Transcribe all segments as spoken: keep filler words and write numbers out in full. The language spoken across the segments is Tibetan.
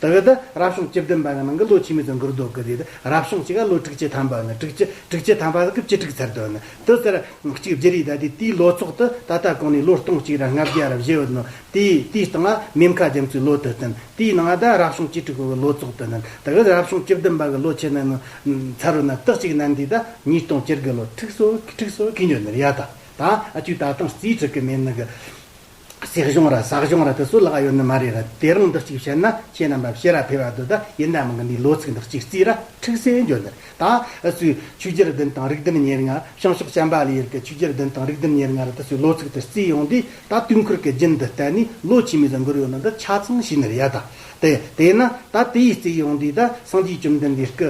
དེ་གི་ད་རབ་བྱུང་བཅུ་བདུན་པ་གི་ནང་གི་ལོ་ཆི་མོ་ཟིག་འགོར་སྡོད་གི་རེད། རབ་བྱུང་གཅིག་ག་ལོ་དྲུག་ཅུ་ཐམ་པ་ནི། དྲུག་ཅུ་དྲུག་ཅུ་ཐམ་པ་ཟིག་གི་བཅུ་དྲུག་ཚར་སྡོད་ནི་དེ་ཟེར། གཅིག་བརྗེ་རེས་ད་དེ་དེའི་ལོ་ཚོགས་དེ་ད་ལྟ་གོང་ནས་ལོ་སྟོང་གཅིག་ར་ལྔ་བརྒྱ་ར་བཞི་ཡོད་ནོ། དེའི་དེའི་སྟེང་ང་མེ་མཁའ་རྒྱ་མཚོའི་ལོ་དེ་བསྟན། དེའི་ནང་ང་ད་རབ་བྱུང་བཅུ་དྲུག་གི་ལོ་ཚོགས་དེ་བསྟན། དེ་གི་རབ་བྱུང་བཅུ་བདུན་པ་གི་ལོ་ཆི་ནི་ནི་ཚར་རོ་ན། དེ་གཅིག་ནན་དེ་ད་ཉིས་སྟོང་བཅུ་དགུ་ལོ་ཁྲིག་སོ་ཁྲིག་སོ་གི་འཇོན་ནི་རེད་ཡ། ད་ད་ཨ་ཅུ་ད་དང་རྩིས་ཁྲིག་གི་མེད་ནི་གི། སྲིད་གཞུང་ར་ས་གཞུང་ར་དེ་ཚོ་ལག་ཡོད་ནི་མ་རེད་ར། དེ་རིང་འདི་གཅིག་བཤད་ན་ཁྱེད་རྣམ་པ་ཕྱིར་ར་ཕེབས་པ་འདོད། ད་ཡིན་ན་མིན་གི་འདི་ལོ་ཚིགས་འདི་གཅིག་རྩིས་ར་ཁྲིག་སེ་འཇོན་ནི་རེད། ད་ཨ་སུའི་ཆོས་རྒྱལ་བདུན་དང་རིགས་ལྡན་ཉེར་ལྔ། བྱང་ཕྱོགས་བྱམས་པ་ལ་ཡུལ་གི་ཆོས་རྒྱལ་བདུན་དང་རིགས་ལྡན་ཉེར་ལྔ་ར་དེ་ཚོའི་ལོ་ཚིགས་དེ་རྩིས་ཡོང་དུས། ད་དུས་འཁོར་གི་རྒྱུན་འདི་བལྟས་ནས་ལོ་ཆི་མོ་ཟིག་འགོར་ཡོད་ནི་འདི་ཆ་ཚང་ཤེས་ནི་རེད་ཡ། ད་དེ་དེས་ན་ད་དེ་ཡི་རྩིས་ཡོང་དུས། ད་སངས་རྒྱས་བཅོམ་ལྡན་འདས་སྐུ་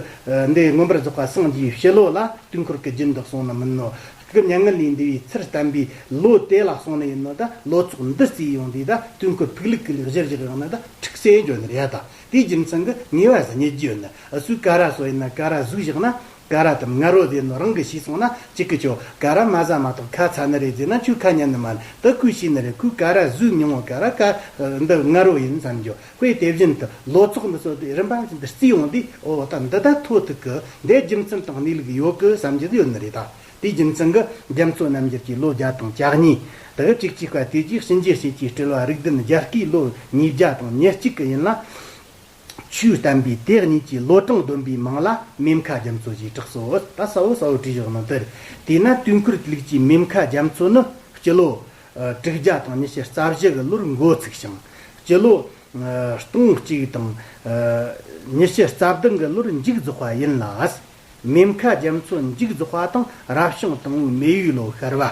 འདི་མངོན་པར་རྫོགས་པ་སངས་རྒྱས་ཕྱི་ལོ་ལ་དུས་འཁོར་གི་རྒྱུན་འདི་གསུངས་ནི་མིན་ནོ། སྐུ་མྱ་ངན་ལས་འདས་པའི་ཚུལ་བསྟན་པའི་ལོ་དེ་ལ་གསུངས་ནི་ཡིན་ནོ། ད་ལོ་ཚོགས་འདི་རྩིས་ཡོང་དུས། ད་དུས་འཁོར་ཕུགས་ལུགས་ཀྱི་ལུགས་གཞིར་བཞག་ཡོང་ན་ད་ཁྲིག་སེ་འཇོན་ནི་རེད་ཡ། ད་དེའི་རྒྱུ་མཚན་གི་ངེས་པ་ཟིག་རྙེད་རྒྱུ་ཡོད་ནི། ཨ་སུའི་ཀ་ར་སོ་ཡིན་ན་ཀ་ར་ཟུག་བཞག་ན། ཀ་ར་དེ་མངར་རོ་ཟེར་ནོ་རང་གི་ཤེས་སོང་ན། གཅིག་གི་ཁྱོ་ཀ་ར་མ་ཟ་མ་གཏོགས་ཁ་ཚ་ནི་རེད་ཟེར་ན། ཁྱོས་ཁ་ཉན་ནི་མ་ནི་དེ་ཁོས་ཤེས་ནི་རེད། ཁོས་ཀ་ར་ཟོས་མྱོང་བ། ཀ་ར་ཀ་འདི་མངར་རོ་ཡིན་བསམ་རྒྱུ། དཔེ་དེ་བཞིན་དུ་ལོ་ཚོགས་འདི་ཚོ་དེ་རིམ་པ་བཞིན་དུ་རྩིས་ཡོང་དུས། ཨོ་ད་འདི་ད་ཐོ་ཐུག་གི། འདི་རྒྱུ་མཚན་དང་གནས་ལུགས་ཡོད་གི་བསམ་རྒྱུ་ཡོད་ནི་རེད། ད་དེའི་རྒྱུ་མཚན་གི་རྒྱ་མཚོ་རྣམ་འགྱུར་གྱི་ལོ་བརྒྱ་དང་བཅུ་གཉིས། དེ་གི་གཅིག་གཅིག་པ་དེ་རྗེས་གཤིན་རྗེ་གཤེད་ཀྱི་སྤྲུལ་བ་རིགས་ལྡན་རྒྱལ་སྐུའི་ལོ་ཉིས་བརྒྱ་དང་ཉེར་གཅིག་གི་ཡུན་ལ། ཆོས་བསྟན་པའི་དེ་གཉིས་ཀྱི་ལོ་གྲངས་བསྡོམས་པའི་མིང་ལ་མེ་མཁའ་རྒྱ་མཚོ་ཞེས་གྲགས་སོ། ད་གསལ་བོ་གསལ་བོ་བྲིས་བཞག་ནི་དེ་རེད། དེས་ན་དུས་འཁོར་ལུགས་ཀྱི་མེ་མཁའ་རྒྱ་མཚོ་ནི་སྤྱི་ལོ་ཨ་དྲུག་བརྒྱ་དང་ཉི་ཤུ་རྩ་བཞི་གི་ལོར་འགོ་ཚུགས་ཤིང་། སྤྱི་ལོ་ཨ་སྟོང་གཅིག་དང་ཨ་ཉི་ཤུ་རྩ་བདུན་གི་ལོར་མཇུག་རྫོགས་པ་ཡིན་ལ། མེ་མཁའ་རྒྱ་མཚོ་མཇུག་རྫོགས་པ་དང་རབ་བྱུང་དང་པོའི་མེ་ཡོས་ལོ་ཤར་བ།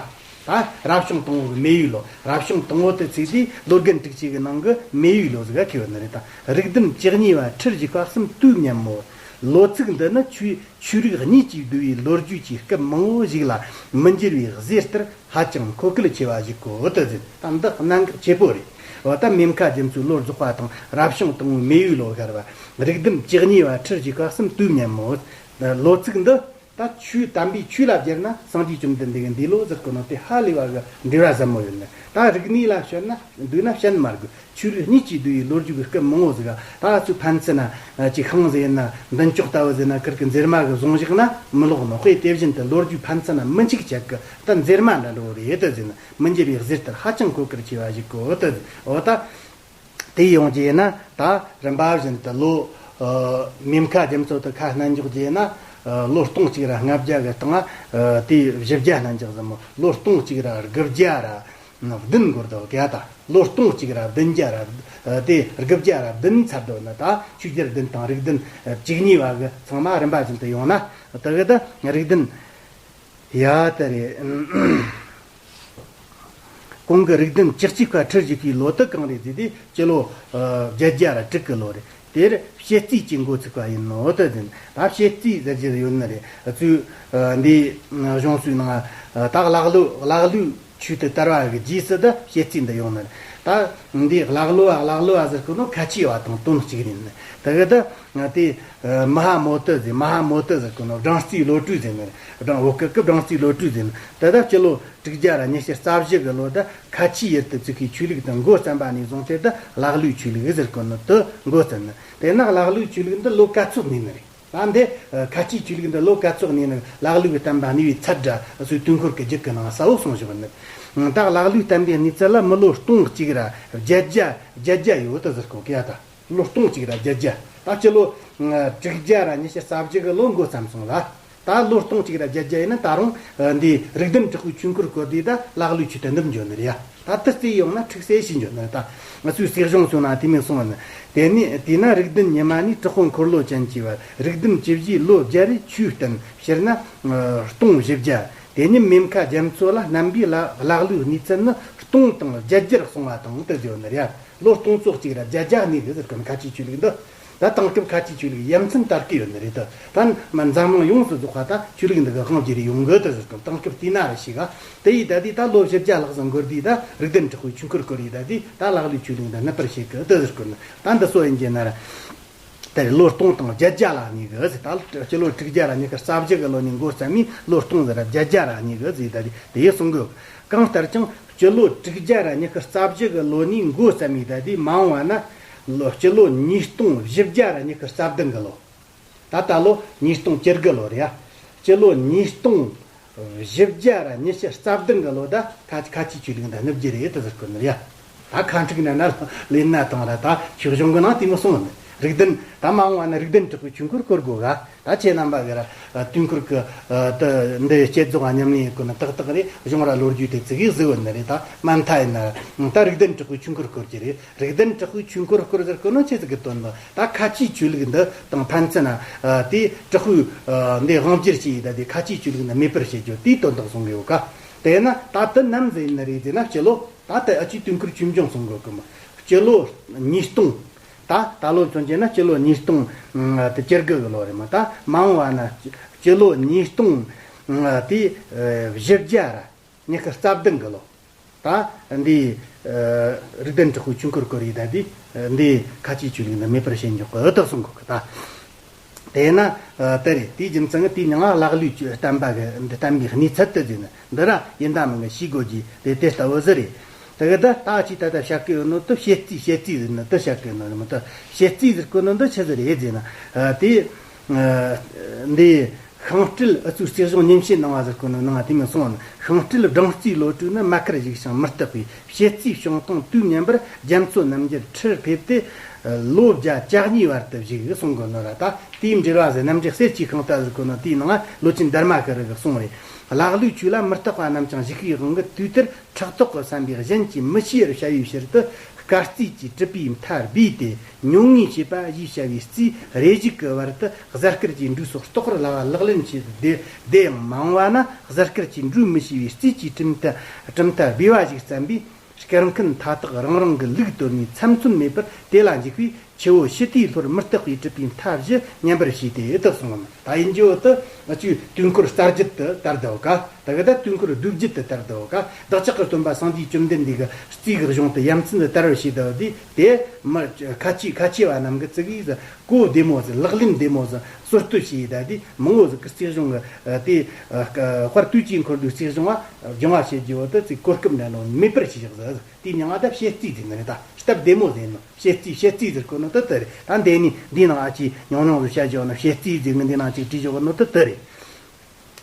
ད་རབ་བྱུང་དང་པོ་གི་མེ་ཡོས་ལོ། རབ་བྱུང་དང་པོ་དེ་ཚིག་དེ་ལོ་རྒན་དྲུག་ཅུ་གི་ནང་གི་མེ་ཡོས་ལོ་ཟིག་ག་ཁེལ་བ་ནི་རེད། ད་རིགས་ལྡན་བཅུ་གཉིས་པ་ཁྲི་བཞི་པ་གསུམ་དུས་མཉམ་མོ། ལོ་ཚིགས་འདི་ནི་ཆོས་ཆོས་རིག་གཉིས་ཀྱིས་བསྡུས་པའི་ལོ་རྒྱུས་ཀྱི་སྐབས་མང་བོ་ཞིག་ལ་མི་འགྱུར་བའི་གཟེར་ལྟར་ཧ་ཅང་མཁོ་གལ་ཆེ་བ་ཞིག་གོ་དུ་ཟིན། ད་འདི་གནད་འགག་ཆེ་པོ་རེད། འོ་ད་མེ་མཁའ་རྒྱ་མཚོའི་ལོ་རྫོགས་པ་དང་རབ་བྱུང་དང་པོའི་མེ་ཡོས་ལོ་ཤར་བ། རིགས་ལྡན་བཅུ་གཉིས་པ་ཁྲི་བཞི་པ་གསུམ་དུས་མཉམ་མོ། ལོ་ཚིགས་འདི་ད་ཆོས་དམ་པའི་ཆོས་ལ་སྦྱར་ན་སངས་རྒྱས་བཅོམ་ལྡན་འདས་ཀྱི་འདས་ལོ་ཟེར་གོ་ནོ་དེ་ཧ་ལས་པ་གི་འབྲེལ་བ་ཟབ་མོ་ཡོད་ནི། ད་རིག་གནས་ལ་བཤད་ན་འདོད་ན་བཤད་མ་དགོས། ཆོས་རིག་གཉིས་ཀྱིས་བསྡུས་པའི་ལོ་རྒྱུས་ཀྱི་སྐབས་མང་བོ་ཟིག་ག་ད་ཚོའི་ཕན་ཚུན་ན་ཅིག་ཤིང་ཟེར་ན་མདུན་ཅོག་ལྟ་བུ་ཟེར་ན་ཁིར་གི་འཛེར་མ་གི་བཟུང་བཞག་ན་མི་ལོག་ནོ། དཔེ་དེ་བཞིན་དུ་ལོ་རྒྱུས་ཕན་ཚུན་ན་མི་འཆུག་ཆག་གི་ད་འཛེར་མ་འདྲ་འགྲོ་རེད་དུ་ཟེར་ན། མི་འགྱུར་བའི་གཟེར་ལྟར་ཧ་ཅང་མཁོ་གལ་ཆེ་བ་ཞིག་གོ་དུ་ཟེར། འོ་ད། དེ་ཡོང་རྒྱུ་ཡིན་ན་ད་རིམ་པ་བཞིན་དུ་ལོ་ཨ་མེ་མཁའ་རྒྱ་མཚོ་དུ་ཁ་སྣོན་འཇོག་རྒྱུ་ཡིན་ན། ཨ་ལོ་སྟོང་གཅིག་ར་ལྔ་བརྒྱ་གི་སྟེང་ང་ཨ་དེ་བཞི་བརྒྱ་སྣོན་འཇོག་ཟིན་མོ། ལོ་སྟོང་གཅིག་ར་དགུ་བརྒྱ་ར་བདུན་འགོར་དོ་ག་ད། ལོ་སྟོང་གཅིག་ར་བདུན་བརྒྱ་ར་ཨ་དེ་དགུ་བརྒྱ་ར་བདུན་ཚར་དོ་ན། ད་ཆོས་རྒྱལ་བདུན་དང་རིགས་ལྡན་ཨ་བཅུ་གཉིས་པ་གི་ཚང་མ་རིམ་པ་བཞིན་དུ་ཡོང་ན། དེ་གི་ད་རིགས་ལྡན། ཡ་ད་རེད། གོང་གི་རིགས་ལྡན་བཅུ་གཅིག་པ་ཁྲི་བཞི་པའི་ལོ་དུ་གང་རེད་ཟེར་དུས་སྤྱི་ལོ་ཨ་བརྒྱད་བརྒྱ་ར་དྲུག་གི་ལོ་རེད། དེར་བྱེད་རྩིས་ཀྱི་འགོ་ཚུགས་པ་ཡིན་ནོ་དུ་ཟིན། ད་བྱེད་རྩིས་ཟེར་རྒྱུ་ཡོད་ནི་རེད། ཚུལ་ཨ་འདི་གཞུང་སུའི་ནང་ཨ་ད་ཀླ་ཀློ་ཀླ་ཀློའི་ཆོས་དུ་དར་བ་གི་རྗེས་སུ་ད་བྱེད་རྩིས་འདི་ཡོང་ནི་རེད། ད་འདི་ཀླ་ཀློ་བ་ཀླ་ཀློ་བ་ཟེར་གོ་ནོ་ཁ་ཆེ་བ་དང་དོན་གཅིག་རེད་ནི། དེ་གི་ད་དེ་ཨ་མ་ཧཱ་མོ་དུ་ཟེར། མ་ཧཱ་མོ་དུ་ཟེར་གོ་ནོ་སྦྲང་རྩིའི་བློ་གྲོས་ཟེར་ནི་རེད། སྦྲང་བོད་སྐད་ཀྱི་སྦྲང་རྩིའི་བློ་གྲོས་ཟེར་ནི། དེ་ད་སྤྱི་ལོ་དྲུག་བརྒྱ་ར་ཉི་ཤུ་རྩ་བཞི་གི་ལོ་ད་ཁ་ཆེའི་ཡུལ་དུ་བཙུགས་པའི་ཆོས་ལུགས་དང་འགོ་བརྩམས་པ་ནས་བཟུང་སྟེ་ད་ཀླ་ཀློའི་ཆོས་ལུགས་ཟེར་གོ་ནོ་དུ་འགོ་བརྩམས་ནི། དེ་ན་ཀླ་ཀློའི་ཆོས་ལུགས་འདི་ལོ་ག་ཚོད་གནས་ནི་རེད། ད་འདི་ཨ་ཁ་ཆེའི་ཆོས་ལུགས་འདི་ལོ་ག་ཚོད་གནས་ནི། ཀླ་ཀློའི་བསྟན་པ་གནས་པའི་ཚད་འདྲ་སུའི་དུས་འཁོར་གྱི་རྒྱུད་ཀྱི་ནང་གསལ་བོ་གསུངས་བཞག་ནི། ད་ཀླ་ཀློའི་བསྟན་པའི་གནས་ཚད་ལ་མི་ལོ་སྟོང་གཅིག་ར་བརྒྱད་བརྒྱ་བརྒྱད་བརྒྱ་ཡོད་དུ་ཟེར་གོ་གི་ཡ། ད་ལོ་སྟོང་གཅིག་ར་བརྒྱད་བརྒྱ། ད་སྤྱི་ལོ་ཨ་དྲུག་བརྒྱ་ར་ཉི་ཤུ་རྩ་བཞི་གི་ལོ་འགོ་བརྩམས་སོང་ལ། ད་ལོ་སྟོང་གཅིག་ར་བརྒྱད་བརྒྱ་ཡིན་ན་ད་རུང་ཨ་འདི་རིགས་ལྡན་དྲག་པོའི་ཆོས་འཁོར་བསྐོར་དུས་ད་ཀླ་ཀློའི་ཆོས་དུ་འདིར་འཇོན་ནི་རེད་ཡ། ད་དེ་རྩིས་ཡོང་ན་ཁྲིག་སེ་ཞིག་འཇོན་ནི་རེད། ད་ང་ཚོའི་སྲིད་གཞུང་སོང་ན་དེ་མིན་སོང་བ་ནི། དེ་ནི་དེས་ན་རིགས་ལྡན་ཉི་མ་ནས་དྲག་པོ་འཁོར་ལོ་ཅན་གྱི་བར་རིགས་ལྡན་བཅུ་བཞིའི་ལོ་བརྒྱ་རེ་ཆོས་བསྟན། སྤྱིར་ན་ཨ་སྟོང་བཞི་བརྒྱ། དེ་ཉིད་མེ་མཁའ་རྒྱ་མཚོ་ལ་བསྣན་པའི་ཀླ་ཀློའི་གནས་ཚད་ནི་སྟོང་དང་བརྒྱད་བརྒྱར་སོང་བ་དང་དེ་བརྗོད་ནི་རེད། ལོ་སྟོང་ཚོ་གཅིག་ར་བརྒྱད་བརྒྱ་གནས་གི་ཟེར་གི་ནི་ཁ་ཆེའི་ཆོས་ལུགས་འདི། ད་དེང་སྐབས་ཁ་ཆེའི་ཆོས་ལུགས་ཡ་མཚན་དར་གི་ཡོད་ནི་རེད་དོ། ད་མ་འཛམ་གླིང་ཡོངས་སུ་རྫོགས་པ་ད་ཆོས་ལུགས་འདི་གི་དབང་བསྒྱུར་ཡོང་གི་དེ་ཟེར་གི་ནི་དེང་སྐབས་དེ་ན་རེ་ཞིག་ག་དེ་ཡིས་ད་དེ་ད་ལོ་བཞི་བརྒྱ་ལྷག་ཙམ་འགོར་དུས་ད་རིགས་ལྡན་དྲག་པོའི་ཆོས་འཁོར་བསྐོར་ཡིས་ད་དེ་ད་ཀླ་ཀློའི་ཆོས་ལུགས་འདི་གནས་པར་བྱེད་གི་དེ་ཟེར་གི་ནི། ད་འདི་སོ་ཡིན་གྱི་ན་ར། དེར་ལོ་སྟོང་དང་བརྒྱད་བརྒྱ་ལ་གནས་གི་ཟེར། ད་སྤྱི་ལོ་དྲུག་བརྒྱ་ར་ཉི་ཤུ་རྩ་བཞི་གི་ལོ་ནས་འགོ་བརྩམས་ནས་ལོ་སྟོང་ཟེར་ར་བརྒྱད་བརྒྱ་ར་གནས་གི་ཟེར། ད་དེ་དེ་གསུང་གི། གང་ལྟར་ཀྱང་སྤྱི་ལོ་དྲུག་བརྒྱ་ར་ཉི་ཤུ་རྩ་བཞི་གི་ལོ་ནས་འགོ་བརྩམས་ནས་ད་དེ་མ་འོངས་པ་ན་ ལོ་སྤྱི་ལོ་ཉིས་སྟོང་བཞི་བརྒྱ་ར་ཉི་ཤུ་རྩ་བདུན་གི་ལོ། ད་ལྟ་ལོ་ཉིས་སྟོང་བཅུ་དགུ་ལོ་རེད་ཡ། སྤྱི་ལོ་ཉིས་སྟོང་བཞི་བརྒྱ་ར་ཉི་ཤུ་རྩ་བདུན་གི་ལོ་ད་ཁ་ཁ་ཆེའི་ཆོས་ལུགས་འདི་ནུབ་རྒྱུ་རེད་དུ་ཟེར་གོ་ནི་རེད་ཡ། ད་ཁ་འཁྲིག་ན་ན་ལེན་ན་དང་ར་ད་ཆོས་གཞུང་གི་ནང་དེ་མོ་གསུངས་ནི། རིགས་ལྡན་ད་མ་འོངས་བ་ན་རིགས་ལྡན་དྲག་པོའི་ཆོས་འཁོར་བསྐོར་དགོས་ག། ད་ཁྱེད་རྣམ་པ་གི་ར་དུས་འཁོར་གི་ད་འདི་བསྐྱེད་རྫོགས་ཉམས་ལེན་ཡེད་གོ་ནི་ཏག་ཏག་རེད། གཞུང་ར་ལོ་རྒྱུས་དེ་ཙི་གེ་གཟིགས་ཡོད་ནི་རེད། ད་མ་མཐའ་ཡིན་ན་ད་རིགས་ལྡན་དྲག་པོའི་ཆོས་འཁོར་བསྐོར་གྱི་རེད། རིགས་ལྡན་དྲག་པོའི་ཆོས་འཁོར་བསྐོར་ཟེར་གོ་ནོ་ཆི་ཟིག་གི་དོན་དུ། ད་ཁ་ཆེའི་ཆོས་ལུགས་འདི་དང་ཕན་ཚུན་ན་དེ་དྲག་པོའི་འདི་དབང་སྒྱུར་བྱས་ཡིན། ད་དེ་ཁ་ཆེའི་ཆོས་ལུགས་འདི་མེད་པར་བྱེད་རྒྱུ་དེའི་དོན་དག་གསུང་གི་ཡོད་ཀ། དེས་ན་ད་དུ་ནམ་ཟེར་ནི་རེད་ཟེར་ན། སྤྱི་ལོ་ད་ལྟ་ཨ་ཅེ་དུས་འཁོར་ཆོས་འབྱུང་གསུང་གི་ཡོད་ཀི་མ། སྤྱི་ལོ་ཉིས་སྟོང་། ད་ད་ལོ་མཚོན་བྱས་ན་སྤྱི་ལོ་ཉིས་སྟོང་དེ་བཅུ་དགུ་གི་ལོ་རེད་མ། ད་མ་འོངས་བ་ན་སྤྱི་ལོ་ཉིས་སྟོང་དེ་བཞི་བརྒྱ་ར་ཉི་ཤུ་རྩ་བདུན་གི་ལོ། ད་འདི་རིགས་ལྡན་དྲག་པོའི་ཆོས་འཁོར་བསྐོར་ཡིན། ད་འདི་འདི་ཁ་ཆེའི་ཆོས་ལུགས་འདི་མེད་པར་བྱེད་འཇོག་གི་ཨུ་ཐག་སོང་གི་ད། དེས་ན་དེ་རེད། དེའི་རྒྱུ་མཚན་གི་དེའི་མྱིང་ང་ཀླ་ཀློའི་བསྟན་པ་གི་འདི་བསྟན་པའི་གནས་ཚུལ་དུ་ཟེར་ནི་འདི་ར་ཡིན། ད་མིན་གི་ཤེས་དགོས་ཀྱི་དེ་དེ་ལྟ་བུ་ཟིག་རེད། དེ་གི་ད་ད་ཅི་ད་ལྟ་བཤད་གི་ཡོད་ནོ་དུ་བཤད་རྩིས། བཤད་རྩིས་ཟེར་ནི་དུ་བཤད་གི་ཡོད་ནོ་རེད་མ། དུ་བཤད་རྩིས་ཟེར་གོ་ནོ་འདི་ཆི་ཟིག་རེད་ཟེར་ན། དེ་འདི་ཤིང་སྤྲེལ་ཨུ་ཚུགས་རྩིས་གཞུང་ཉིན་བྱེད་གནང་བ་ཟེར་གོ་ནོ་ནང་དེ་མིན་སོང་ནི། ཤིང་སྤྲེལ་སྦྲང་རྩིའི་ལོ་དྲུག་ནི། མ་ཁར་བཞུགས་ཤིང་མི་རྟག་པའི། བཤད་རྩིས་བྱུང་སྟངས་དུས་མཉམ་པར། རྒྱ་མཚོ་རྣམ་རྒྱལ་ཁྲིར་ཕེབས་ཏེ། ལོ་བརྒྱ་བཅུ་གཉིས་བར་དུ་བཞུགས་གསུང་གོ་ནོ་ར། ད་དེའི་འགྲེལ་བ་ཟེར་ན། འགྲེལ་གསེར་གྱི་ཤིང་རྟ་ཟེར་གོ་ནོ་དེའི་ནང་ལོ་ཆེན་དྷརྨ་ཀ་ར་གི་གསུང་རེད། ཀླ་ཀློའི་ཆོས་ལ་མི་རྟག་པ་རྣམས་ཀྱང་བཞུགས་པའི་དབང་གིས། དུས་དེར་ཕྲག་དོག་གི་བསམ་པས་གཞན་གྱིས་མི་ཤེས་པར་བྱ་བའི་ཕྱིར་དུ། སྐར་རྩིས་ཀྱི་གྲུབ་པའི་མཐའ་སྦས་ཏེ། ཉུང་ངུའི་བྱེད་པ་ཞེས་བྱ་བའི་རྩིས་རེ་ཞིག་གི་བར་དུ་གཟའ་སྐར་གྱི་འགྲོས་སོགས་རྟོགས་པར་སླ་བ་ལག་ལེན་བྱས་ཏེ། དེ་ཡང་མ་འོངས་པ་ན་གཟའ་སྐར་གྱི་འགྲོས་མི་ཤེས་པའི་རྩིས་ཀྱི་གྲུབ་མཐའ་གྲུབ་མཐའ་སྦས་པ་ཞིག་བརྩམས་པས། སྐར་མཁན་མཐའ་དག་རང་རང་གི་ལུགས་དོར་ནས་ཚབ་མཚོན་མེད་པར་དེ་ལ་འཇུག་པས། ཆུ་བོ་ཕྱི་དེའི་ལྷོར་མི་རྟག་པའི་གྲུབ་པའི་མཐའ་བཞི་ཉམས་པར་བྱས་ཏེ་ཨེ་ཐག་སོང་ངམ། ད་ཡིན་རྒྱུ་བོ་དུ་ཨ་ཅུ་དུས་འཁོར་རྩ་རྒྱུད་དུ་དར་དུ་བ་ཀ། ད་གི་ད་དུས་འཁོར་བསྡུས་རྒྱུད་དུ་དར་དུ་བ་ཀ། བདག་ཅག་གི་སྟོན་པ་སངས་རྒྱས་བཅོམ་ལྡན་འདས་ཀྱི་རྩིས་ཀྱི་གཞུང་དུ་ཡ་མཚན་དུ་དར་བར་བྱས་དུ་བ་དེ། དེ་མི་ཁ་ཆེ་ཁ་ཆེ་བ་རྣམས་ཀྱི་ཙི་གིས་གོ་བདེ་མོ་ཟིག་ལག་ལེན་བདེ་མོ་ཟིག་སྲོལ་གཏོད་བྱས་ཡི་ད་དེ་མང་བོ་ཟིག་གི་རྩིས་གཞུང་གི་དེ་དཔལ་དུས་ཀྱི་འཁོར་ལོའི་རྩིས་གཞུང་བ་སྦྱང་བ་བྱེད་རྒྱུ་བོ་དུ་ཙི་གོ་སྐབས་འདྲ་ནོ་མེད་པར་བྱས་བཞག་ཟིག་དེའི་མྱིང་ང་ད་བཤད་རྩིས་ཟེར་ནི་རེད། ད་སྟབས་བདེ་མོ་ཟེར་ནོ། བཤད་རྩིས་བཤད་རྩིས་ཟེར་གོ་ནོ་དེ་དེ་རེད། ད་འདི་ནི་འདི་ནང་ཨ་ཅེ་ཉུང་ཉུང་ཟིག་བཤད་བཞག་ནོ། བཤད་རྩིས་ཟེར་ནི་འདི་ནང་ཅིག་བྲིས་བཞག་ནོ་དེ་དེ་རེད།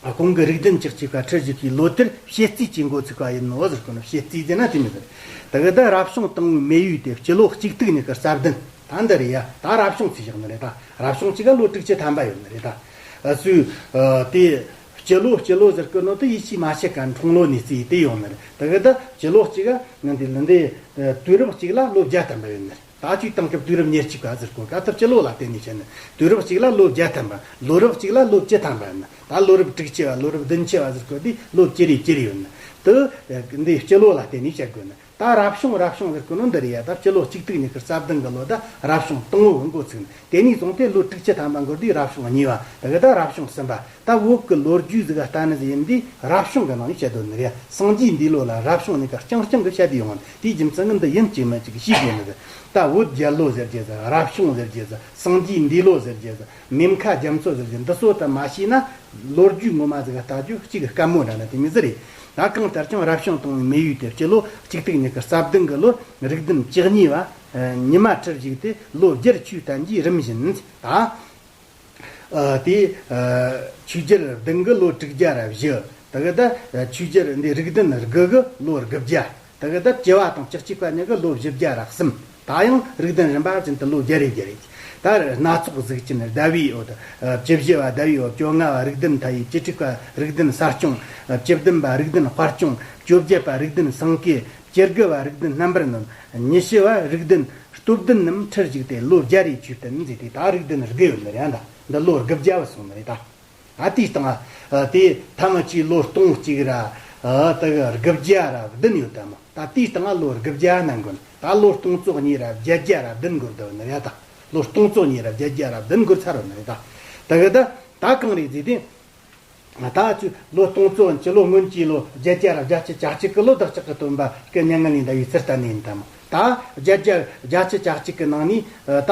ཨ་གོང་གི་རིགས་ལྡན་བཅུ་གཅིག་པ་ཁྲི་བཞུགས་ཀྱི་ལོ་དེར་བཤད་རྩིས་ཀྱི་འགོ་ཚུགས་པ་ཡིན་ནོ་ཟེར་གོ་ནོ། བཤད་རྩིས་ཟེར་ན་དེ་མི་ཟེར། ད་གི་ད་རབ་བྱུང་དང་པོའི་མེ་ཡོས་ཏེ་སྤྱི་ལོ་གཅིག་སྟོང་ཉི་ཤུ་རྩ་བདུན། ད་འདི་རེད་ཡ། ད་རབ་བྱུང་ཚེས་བཞག་ནི་རེད། ད་རབ་བྱུང་གཅིག་ག་ལོ་དྲུག་ཅུ་ཐམ་པ་ཡོད་ནི་རེད། ད་ཨ་སུའི་ཨ་དེ་སྤྱི་ལོ་སྤྱི་ལོ་ཟེར་གི་ནོ་དེ་ཡིད་ཆེས་མ་བྱེད་ཀ་འཁྲུངས་ལོ་ནས་བརྩིས་དེ་ཡོང་ནི་རེད། དེ་གི་ད་སྤྱི་ལོ་གཅིག་ག་ང་འདི་ལ་འདི་དུས་རབས་གཅིག་ལ་ལོ་བརྒྱ་ཐམ་པ་ཡོད་ནི་རེད། ད་ཅིག་དེང་སྐབས་དུས་རབས་ཉེར་གཅིག་པ་ཟེར་གོ་ག། ད་སྤྱི་ལོ་ལ་བརྟེན་ནས་བཤད་ནི། དུས་རབས་གཅིག་ལ་ལོ་བརྒྱ་ཐམ་པ། ལོ་རབས་གཅིག་ལ་ལོ་བཅུ་ཐམ་པ་ཡོད་ནི། ད་ལོ་རབས་དྲུག་ཅུ་བ་ལོ་རབས་བདུན་ཅུ་བ་ཟེར་གོ་དེ་ལོ་བཅུ་རེ་བཅུ་རེ་ཡོད་ནི། དེ་འདི་སྤྱི་ལོ་ལ་བརྟེན་ནས་བཤད་དགོས་ནི། ད་རབ་བྱུང་རབ་བྱུང་ཟེར་གོ་ནོ་འདི་རེད་ཡ། ད་སྤྱི་ལོ་གཅིག་སྟོང་ཉི་ཤུ་རྩ་བདུན་གི་ལོ་ད་རབ་བྱུང་དང་པོ་གི་འགོ་ཚུགས་ནི། དེ་ནས་བཟུང་སྟེ་ལོ་དྲུག་ཅུ་ཐམ་པ་འགོར་དུས་རབ་བྱུང་གཉིས་པ། དེ་གི་ད་རབ་བྱུང་གསུམ་པ། ད་བོད་ཀྱི་ལོ་རྒྱུས་ཟིག་ལྟ་ནི་ཟིག་ཡིན་དུས་རབ་བྱུང་གི་ནང་ནས་བཤད་དོ་ནི་རེད། སངས་རྒྱས་འདས་ལོ་ལ་རབ་བྱུང་ནས་ཀ་རྐྱང་རྐྱང་གི་བཤད་དུ་ཡོང་ནི། དེའི་རྒྱུ་མཚན་ནི་འདི་ཡིན་གཅིག་མིན་གཅིག་ཤེས་དགོས་ནི་ཟིག་ད་བོད་རྒྱལ་ལོ་ཟེར་རྒྱུ་ཟིག་རབ་བྱུང་ཟེར་རྒྱུ་ཟིག་སངས་རྒྱས་འདས་ལོ་ཟེར་རྒྱུ་ཟིག་མེ་མཁའ་རྒྱ་མཚོ་ཟེར་རྒྱུ་འདི་ཚོ་ད་མ་ཤེས་ན། ལོ་རྒྱུས་ངོ་མ་ཟིག་ལྟ་རྒྱུ་གཅིག་དཀའ་མོ་འདྲ་ན་དེ་མི་ཟིག་རེད། ད་གང་ལྟར་ཀྱང་རབ་བྱུང་དང་པོའི་མེ་ཡོས་ཏེ་སྤྱི་ལོ་གཅིག་སྟོང་ཉི་ཤུ་རྩ་བདུན་གི་ལོར་རིགས་ལྡན་བཅུ་གཉིས་པ་ཉི་མ་ཁྲིར་བཞུགས་ཏེ་ལོ་བརྒྱར་ཆོས་བསྟན་རྒྱུའི་རིམ་བཞིན་ད། ཨ་དེ་ཨ་ཆོས་རྒྱལ་བདུན་གི་ལོ་དྲུག་བརྒྱ་ར་བཞི། དེ་གི་ད་ཨ་ཆོས་རྒྱལ་འདི་རིགས་ལྡན་དགུ་གི་ལོ་དགུ་བརྒྱ། དེ་གི་ད་བཅུ་བ་དང་བཅུ་གཅིག་པ་གཉིས་གི་ལོ་བཞི་བརྒྱ་ར་གསུམ། ད་ཡང་རིགས་ལྡན་རིམ་པ་བཞིན་དུ་ལོ་བརྒྱ་རེ་བརྒྱ་རེ། ད་སྣ་ཚོགས་གཟུགས་ཅན་ཟླ་བའི་འོད། ཨ་བཅུ་བཞི་བ་ཟླ་བའི་འོད། བཅོ་ལྔ་བ་རིགས་ལྡན་མཐའ་ཡས། བཅུ་དྲུག་པ་རིགས་ལྡན་ས་སྐྱོང་། ཨ་བཅུ་བདུན་པ་རིགས་ལྡན་དཔལ་སྐྱོང་། བཅོ་བརྒྱད་པ་རིགས་ལྡན་སེང་གེ། བཅུ་དགུ་བ་རིགས་ལྡན་རྣམ་པར་གནོན། ཉི་ཤུ་བ་རིགས་ལྡན་སྟོབས་ལྡན་རྣམས་ཁྲིར་བཞུགས་ཏེ་ལོ་བརྒྱ་རེ་ཆོས་བསྟན་མཛད་དེ། ད་རིགས་ལྡན་དགུ་ཡོད་ནི་རེད། ད་འདི་ལོ་དགུ་བརྒྱ་བ་སོང་ནི་རེད་ད། ད་དེའི་སྟེང་ཨ་དེ་ཐམས་ཅད་ལོ་སྟོང་གཅིག་ར་ཨ་དེ་གི་དགུ་བརྒྱ་ར་བདུན་ཡོད་ད་མོ། ད་དེའི་སྟེང་ལོ་དགུ་བརྒྱ་ན་འགོར། ད་ལོ་སྟོང་ཚོ་གཉིས་ར་བརྒྱད་བརྒྱ་ར་བདུན་འགོར་ད་ནི་རེད་ད། ལོ་སྟོང་ཚོ་གཉིས་ར་བརྒྱད་བརྒྱ་ར་བདུན་འགོར་ཚར་བ་ནི་རེད་ད། དེ་གི་ད་ད་གང་རེད་ཟེར་དུས། ད་ཅི་ལོ་སྟོང་ཚོ་སྤྱི་ལོ་སྔོན་གྱི་ལོ་བརྒྱད་བརྒྱ་ར་བརྒྱད་ཅུ་གྱ་གཅིག་གི་ལོ་བདག་ཅག་གི་སྟོན་པ་སྐུ་མྱ་ངན་ལས་འདའ་བའི་ཚུལ་བསྟན་ནི་ཡིན་ད་མོ། ད་བརྒྱད་བརྒྱ་བརྒྱད་ཅུ་གྱ་གཅིག་གི་ནང་ནས་ད་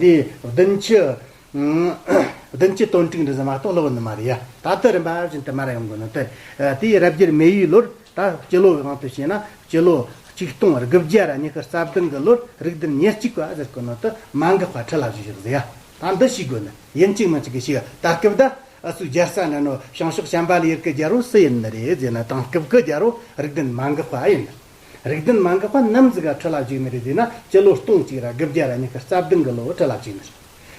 འདི་བདུན་ཅུ་བདུན་ཅུ་དོན་དྲུག་འདྲ་ཟིག་མ་གཏོགས་ལོག་ནི་མ་རེད་ཡ། ད་ལྟ་རིམ་པ་བཞིན་དུ་མར་ཡོང་དགོས་ནི་དེ། དེའི་རབ་རྒྱལ་མེ་ཡོས་ལོར་ད་སྤྱི་ལོ་གི་དབང་དུ་བྱས་ན་སྤྱི་ལོ་ ཆིག་སྟོང་དགུ་བརྒྱ་ར་ཉི་ཤུ་རྩ་བདུན་གི་ལོར་རིགས་ལྡན་ཉེར་གཅིག་པ་ཟེར་གོ་ནོ་དེ་མ་འགགས་པ་ཁྲི་ལ་བཞུགས་ཟིག་ཟེར་ཡ། ད་འདི་ཤེས་དགོས་ནི་ཡིན་གཅིག་མིན་གཅིག་གི་ཤེས་ཡ། ད་སྐབས་ད་ཨ་སུ་རྒྱལ་ས་འདྲ་ནོ་བྱང་ཕྱོགས་བྱམས་པ་ལ་ཡུལ་གི་རྒྱལ་པོ་སུ་ཡིན་ནི་རེད་ཟེར་ན། དེང་སྐབས་གི་རྒྱལ་པོ་རིགས་ལྡན་མ་འགགས་པ་ཡིན། རིགས་ལྡན་མ་འགགས་པ་ནམ་ཟིག་ག་ཁྲི་ལ་བཞུགས་ནི་རེད་ཟེར་ན། སྤྱི་ལོ་སྟོང་གཅིག་ར་དགུ་བརྒྱ་ར་ཉི་ཤུ་རྩ་བདུན་གི་ལོ་ཁྲི་ལ་བཞུགས་ནི་རེད།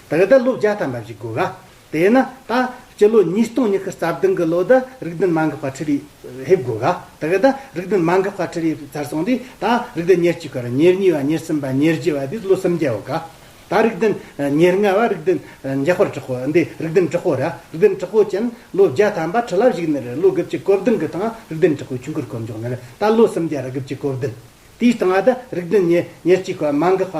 ད་གི་ད་ལོ་བརྒྱ་ཐམ་པ་བཞུགས་དགོས་ག། དེས་ན་ད་སྤྱི་ལོ་ཉིས་སྟོང་ཉི་ཤུ་རྩ་བདུན་གི་ལོ་ད་རིགས་ལྡན་མ་འགགས་པ་ཁྲི་ལས་ཕེབས་དགོས་ག། ད་གི་ད་རིགས་ལྡན་མ་འགགས་པ་ཁྲི་ལས་ཚར་སོང་དུས། ད་རིགས་ལྡན་ཉེར་གཅིག་པ་ར་ཉེར་གཉིས་པ་ཉེར་གསུམ་པ་ཉེར་བཞི་པ་དེ་ལོ་སུམ་བརྒྱ་ཡོད་ག། ད་རིགས་ལྡན་ཉེར་ལྔ་པ་རིགས་ལྡན་འཇམ་དཔལ་དྲག་པོ་འདི་རིགས་ལྡན་དྲག་པོ་ར། རིགས་ལྡན་དྲག་པོ་ཅན་ལོ་བརྒྱ་ཐམ་པ་ཁྲི་ལ་བཞུགས་ནི་རེད། ལོ་དགུ་བཅུ་གོ་བདུན་གི་སྟེང་རིགས་ལྡན་དྲག་པོའི་ཆོས་འཁོར་བསྐོར་འཇོག་ནི་རེད། ད་ལོ་སུམ་བརྒྱ་ར་དགུ་བཅུ་གོ་བདུན། དེའི་སྟེང་ང་ད་རིགས་ལྡན་ཉེར་ཉེར་གཅིག་པ་མ་འགགས་པ་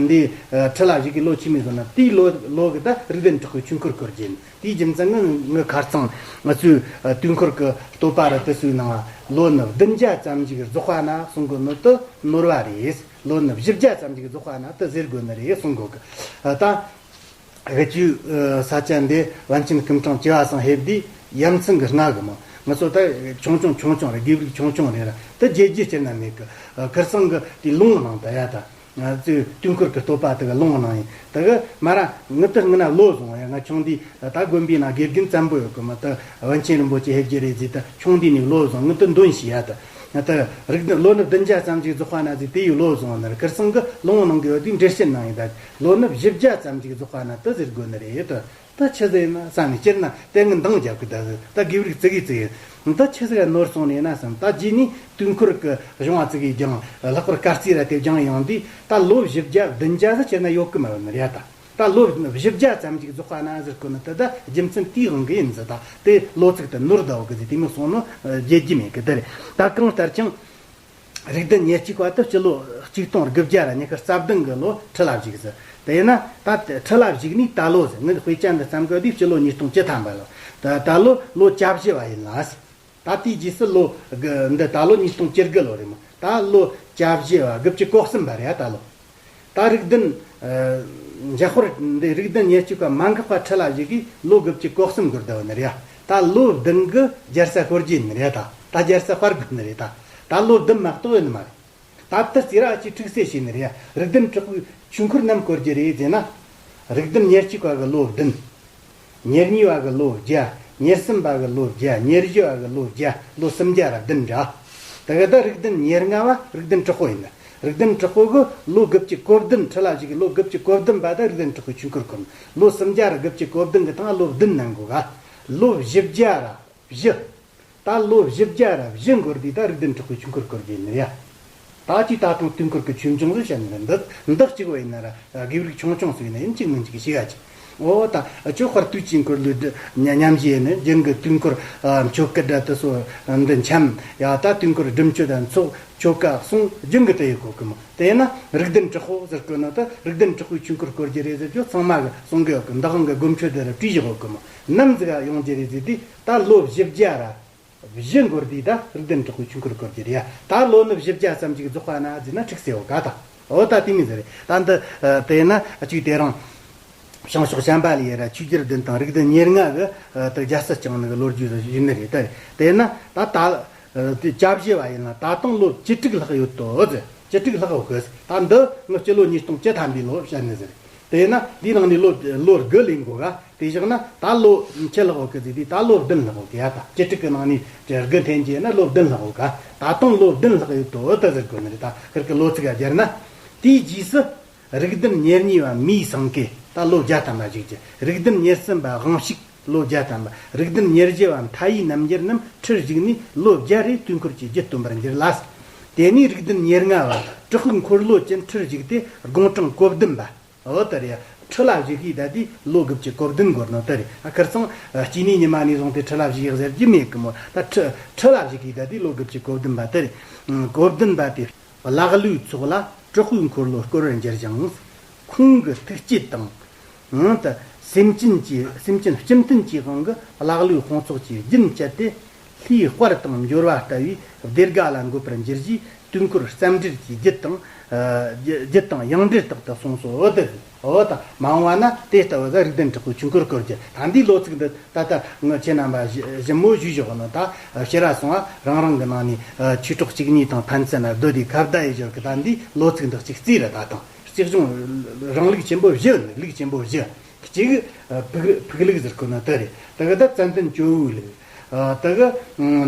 འདི་ཁྲི་ལ་བཞུགས་གི་ལོ་ཆི་མོ་ཟིག་ན། དེའི་ལོ་ལོ་གི་ད་རིགས་ལྡན་དྲག་པོའི་ཆོས་འཁོར་བསྐོར་རྒྱུ་ཡིན། དེའི་རྒྱུ་མཚན་ནི་ངི་ཁ་རྩང་ང་ཚོའི་དུས་འཁོར་གི་བསྟོད་པ་ར་དེ་ཚོའི་ནང་ལོ་ནི་བདུན་བརྒྱ་ཙམ་ཞིག་རྫོགས་པ་ན་གསུང་གོ་ནོ་དེ་ནོར་བ་རེད། ལོ་ནི་བཞི་བརྒྱ་ཙམ་ཞིག་རྫོགས་པ་ན་དེ་ཟེར་དགོས་ནི་རེད་གསུང་གོ་གི། ད་གི་ཅུ་ས་ཆ་འདི་པཎ་ཆེན་སྐུ་ཕྲེང་བཅུ་བ་ཚང་ཕེབས་དུས་ཡ་མཚན་གི་ལྔ་གི་མོ། ང་ཚོ་ད་ཆུང་ཆུང་ཆུང་ཆུང་རེད། དགེ་ལུགས་ཆུང་ཆུང་རེད་ར། ད་རྒྱལ་རྒྱུ་སྤྱིར་ན་མེད་གི། ཁིར་ཚང་གི་དེ་ལུང་ནང་ད་ཡ་ད། ང་ཚོའི་དུས་འཁོར་གི་བསྟོད་པ་དེ་གི་ལུང་ནང་ཡིན། ད་གི་མ་ར་ངི་དེ་སྔ་ན་ལོ་བཟང་ཡ། ང་ཆུང་དུས་ད་དགོན་པའི་ནང་དགེ་རྒན་བཙན་པོ་ཡོད་གི་མོ། ད་པཎ་ཆེན་རིན་པོ་ཆེ་ཕེབས་རྒྱུ་རེད་ཟེར། ད་ཆུང་དུས་ནས་ལོ་བཟང་། ངི་དེ་འདོན་ཤེས་ཡ་ད། ད་རིགས་ལྡན་ལོ་ནི་བདུན་བརྒྱ་ཙམ་ཞིག་རྫོགས་པ་ན་ཟེར། དེ་ཡི་ལོ་བཟང་ནི་རེད། ཁིར་ཚང་གི་ལུང་ནང་གི་ཡོད་དུས་འགྲེལ་བཤད་ནང་ཡིན། ད་ལོ་ནི་བཞི་བརྒྱ་ཙམ་ཞིག་རྫོགས་པ་ན་དེ་ཟེར་དགོས་ནི་རེད་ད། ད་ཆི་ཟེར་ན་བསམ་ནས་སྤྱིར་ན་དེ་ངི་འདང་རྒྱབ་གི། ད་ད་དགེ་ལུགས་ཙི་གེ་ཙི་གེ་ད་ཆི་ཟིག་ནོར་སོང་ནས་ན་བསམ། ད་རྗེས་ནས་དུས་འཁོར་གི་གཞུང་བ་ཙི་གེ་སྦྱང་། ལྷག་པར་སྐར་རྩིས་ར་དེ་སྦྱང་ཡོང་དུས་ད་ལོ་བཞི་བརྒྱ་བདུན་བརྒྱ་ཟིག་སྤྱིར་ན་ཡོད་གི་མ་ཡོད་ནི་རེད་ད། ད་ལོ་བཞི་བརྒྱ་ཙམ་ཞིག་རྫོགས་པ་ན་ཟེར་གོ་ནི་དེ་ད་རྒྱུ་མཚན་དེའི་དབང་གིས་ཡིན་ཟེར། ད་དེ་ལོ་ཚིགས་དེ་ནོར་ད་འོ་གི་ཟེར། དེ་མོ་གསུང་ནོ་བརྗེད་རྒྱུ་མེད་གི། དེ་རེད། ད་གང་ལྟར་ཀྱང་རིགས་ལྡན་ཉེར་གཅིག་པ་དེ་སྤྱི་ལོ་ཆིག་སྟོང་དགུ་བརྒྱ་ར་ཉི་ཤུ་རྩ་བདུན་གི་ལོ་ཁྲི་ལ་བཞུགས་ཟེར། དེ་ཡིན་ན་ད་ཁྲི་ལ་བཞུགས་ནས་ད་ལོ་ཟེར། ངི་དཔེ་ཆ་འདི་བརྩམས་གོ་དུས་སྤྱི་ལོ་ཉིས་སྟོང་བཅུ་ཐམ་པ་ལོ། ད་ད་ལོ་ལོ་གྱ་བཞི་བ་ཡིན་ལ་ཟེར། ད་དེའི་རྗེས་སུ་ལོ་གི་འདི་ད་ལོ་ཉིས་སྟོང་བཅུ་དགུ་ལོ་རེད་མོ། ད་ལོ་གྱ་བཞི་བ་དགུ་བཅུ་གོ་གསུམ་པ་རེད་ད་ལོ། ད་རིགས་ལྡན་འཇམ་དཔལ་འདི་རིགས་ལྡན་ཉེར་གཅིག་པ་མ་འགགས་པ་ཁྲི་ལ་བཞུགས་གི་ལོ་དགུ་བཅུ་གོ་གསུམ་འགོར་ད་བ་ནི་རེད། ད་ལོ་བདུན་གི་རྒྱལ་ས་ཤོར་རྒྱུ་ནི་རེད་ད། ད་རྒྱལ་ས་སྤར་དགོས་ནི་རེད་ད། ད་ལོ་བདུན་མ་གཏོགས་ཡོད་ནི་མ་རེད། ད་ལྟ་རྩིས་ར་ཅིག་འཁྲུག་སེ་བྱས་ནི་རེད། རིགས་ལྡན་དྲག་པོའི་ཆོས་འཁོར་ནམ་བསྐོར་རྒྱུ་རེད་ཟེར་ན། རིགས་ལྡན་ཉེར་གཅིག་པ་གི་ལོ་བདུན། ཉེར་གཉིས་པ་གི་ལོ་བརྒྱ། ཉེར་གསུམ་པ་གི་ལོ་བརྒྱ། ཉེར་བཞི་པ་གི་ལོ་བརྒྱ། ལོ་སུམ་བརྒྱ་ར་བདུན་འདྲ། དེ་གི་ད་རིགས་ལྡན་ཉེར་ལྔ་པ་རིགས་ལྡན་དྲག་པོ་ཡིན། རིགས་ལྡན་དྲག་པོ་གི་ལོ་དགུ་བཅུ་གོ་བདུན། ཁྲི་ལ་བཞུགས་གི་ལོ་དགུ་བཅུ་གོ་བདུན་པ་ད་རིགས་ལྡན་དྲག་པོའི་ཆོས་འཁོར་བསྐོར། ལོ་སུམ་བརྒྱ་ར་དགུ་བཅུ་གོ་བདུན་གི་སྟེང་ལོ་བདུན་ནང་འགོ་ག། ལོ་བཞི་བརྒྱ་ར་བཞི། ད་ལོ་བཞི་བརྒྱ་ར་བཞི་འགོར་དུས་ད་རིགས་ལྡན་དྲག་པོའི་ཆོས་འཁོར་བསྐོར་རྒྱུ་ཡིན་ནི་རེད། ད་ཅི་ད་དུང་དུས་འཁོར་གྱི་ཆོས་འབྱུང་ཟིག་བཤད་ནི་རེད། འདི་འདི་གཅིག་པོ་ཡིན་ན་ར་དགེ་ལུགས་ཆུང་ཆུང་ཟིག་ཡིན་ན་ཡིན། གཅིག་མིན་གཅིག་ཤེས་ཡ་ཅིག་འོ་ད་ཁྱོད་དཔལ་དུས་ཀྱི་འཁོར་ལོའི་འདི་ཉ་ཉམས་བཞེས་ནི་རྒྱུན་གྱི་དུས་འཁོར་ཆོ་ག་འདྲ་དེ་ཚོ་འདི་འཆམ་ཡ། ད་དུས་འཁོར་སྒྲུབ་མཆོད་དང་ཚོགས་ཆོ་ག་གསུང་རྒྱུན་གྱི་དེ་ཡི་གོ་གི་མོ། དེ་ཡིན་ན་རིགས་ལྡན་དྲག་པོ་ཟེར་གོ་ནོ་ད་རིགས་ལྡན་དྲག་པོའི་ཆོས་འཁོར་བསྐོར་རྒྱུ་རེད་ཟེར། ཁྱོད་ཚང་མ་གི་གསུང་གི་ཡོད་གི། འདི་དབང་གི་སྒོམ་ཆོས་དེ་ར་བྲིས་བཞག་ཡོད་གི་མོ། ནམ་ཟིག་ག་ཡོང་རྒྱུ་རེད་ཟེར་དུས་ད་ལོ་བཞི་བརྒྱ་ར་བཞི་འགོར་དུས་ད་རིགས་ལྡན་དྲག་པོའི་ཆོས་འཁོར་བསྐོར་རྒྱུ་རེད་ཡ། ད་ལོ་ནི་བཞི་བརྒྱ་ཙམ་ཞིག་རྫོགས་པ་ན་ཟེར་ན་འཁྲུག་སེ་འོ་ག་ད། འོ་ད་དེ་མིན་ཟེར་རེད། ད་འདི་དེ་ན་གཅིག་དེ་རིང་བྱང་ཕྱོགས་བྱམས་པ་ལ་ཡེ་ར་ཆོས་རྒྱལ་བདུན་དང་རིགས་ལྡན་ཉེར་ལྔ་གི་ད་རྒྱལ་སྲིད་བསྐྱངས་ནི་གི་ལོ་རྒྱུས་ཟེར་ཡིན་ནི་རེད། ད་དེ་ན་ད་ད་དེ་བཅུ་བཞི་བ་ཡིན་ན་ད་དུང་ལོ་བཅུ་དྲུག་ལྷག་ཡོད་དོ་ཟེར། བཅུ་དྲུག་ལྷག་ཡོད་གི། ད་འདི་ངི་སྤྱི་ལོ་ཉིས་སྟོང་བཅུ་ཐམ་པའི་ལོ་བཤད་ནི་ཟེར། དེས་ན་འདིའི་ནང་ནས་ལོ་ལོ་དགུ་ལེན་དགོས་ག། དེ་བཞག་ན་ད་ལོ་ཆི་ལྷག་ཡོད་གི་ཟེར་དུས་ད་ལོ་བདུན་ལྷག་ཡོད་གི་ཡ། ད་བཅུ་དྲུག་གི་ནང་ནས་དགུ་འཐེན་རྒྱུ་ན་ལོ་བདུན་ལྷག་ཡོད་ག། ད་དུང་ལོ་བདུན་ལྷག་ཡོད་དོ་ད་ཟེར་དགོས་ནི་རེད། ད་ཁིར་གི་ལོ་ཚིགས་སྦྱར་ན། དེའི་རྗེས་སུ་རིགས་ལྡན་ཉེར་གཉིས་པ་མིའི་སེང་གེ་ད་ལོ་བརྒྱ་ཐམ་པ་བཞུགས་རྒྱུ། རིགས་ལྡན་ཉེར་གསུམ་པ་དབང་ཕྱུག་ལོ་བརྒྱ་ཐམ་པ། རིགས་ལྡན་ཉེར་བཞི་པ་མཐའ་ཡས་རྣམ་རྒྱལ་རྣམས་ཁྲིར་བཞུགས་ནས་ལོ་བརྒྱ་རེ་དུས་འཁོར་གྱི་རྒྱུད་སྟོན་པར་འགྱུར་ལ། དེ་ནས་རིགས་ལྡན་ཉེར་ལྔ་པ་དྲག་པོའི་འཁོར་ལོ་ཅན་ཁྲིར་བཞུགས་ཏེ་དགུང་གྲངས་གོ་བདུན་པ། འོ་ད་རེད། ཁྲི་ལ་བཞུགས་ཀྱི་ད་དེ་ལོ་དགུ་བཅུ་གོ་བདུན་འགོར་ནོ་ད་རེད། ཨ་ཁིར་ཚང་སྐྱེས་ནི་ཉི་མ་ནས་བཟུང་སྟེ་ཁྲི་ལ་བཞུགས་ཟེར་རྒྱུ་མེད་གི་མོ། ད་ཁྲི་ཁྲི་ལ་བཞུགས་ཀྱི་ད་དེ་ལོ་དགུ་བཅུ་གོ་བདུན་པ་ད་རེད། གོ་བདུན་པ་དེ་ཀླ་ཀློའི་ཚོགས་ལ་དྲག་པོའི་འཁོར་ལོ་བསྐོར་བར་འགྱུར་ཞིང་། ཁོང་གི་ཐུགས་བསྐྱེད་དང་། ད་སེམས་ཅན་གྱི་སེམས་ཅན་སྤྱི་མཐུན་གྱི་དབང་གིས་ཀླ་ཀློའི་དཔུང་ཚོགས་ཀྱི་རྒྱུན་བཅད་དེ། ལྷའི་དཔལ་དང་འབྱོར་བ་ལྟ་བུའི་བདེ་དགའ་ལ་འགོད་པར་འགྱུར་ཞེས། དུས་འཁོར་རྩ་འགྲེལ་གྱི་རྒྱུད་དང་། ཨ། རྒྱུད་དང་ཡང་འགྲེལ་དག་ཏུ་གསུངས་སོ། འོ་དེ། འོ་ད་མ་འོངས་པ་ན་དེ་ལྟ་བུ་ཟིག་རིགས་ལྡན་དྲག་པོའི་ཆོས་འཁོར་བསྐོར་རྒྱུ། ད་འདིའི་ལོ་ཚིགས་འདི་ད་ལྟ་ངོ་ཆེ་རྣམ་པ་ཞི་ཞི་མོ་ཞུས་བཞག་ནོ། ད་ཕྱི་ར་སོང་བ་རང་རང་གི་ནང་ནས། ཨ། ཆོས་གྲོགས་གཅིག་གཉིས་དང་ཕན་ཚུན་ན་སྡོད་དེ་ཁ་བརྡ་ཡེ་བཞག་གི། ད་འདིའི་ལོ་ཚིགས་འདི་གཅིག་རྩིས་ར། ད་དང་རྩིས་གཞུང་རང་ལུགས་ཆེན་པོ་བཞི། ལུགས་ཆེན་པོ་བཞི། གཅིག་ཨ། ཕུག་ཕུག་ལུགས་ཟེར་གོ་ནོ་དེ་རེད། དེ་གི་ད་ཙན་དན་ཇོ་བོའི་ལུགས། ཨ། དེ་གི་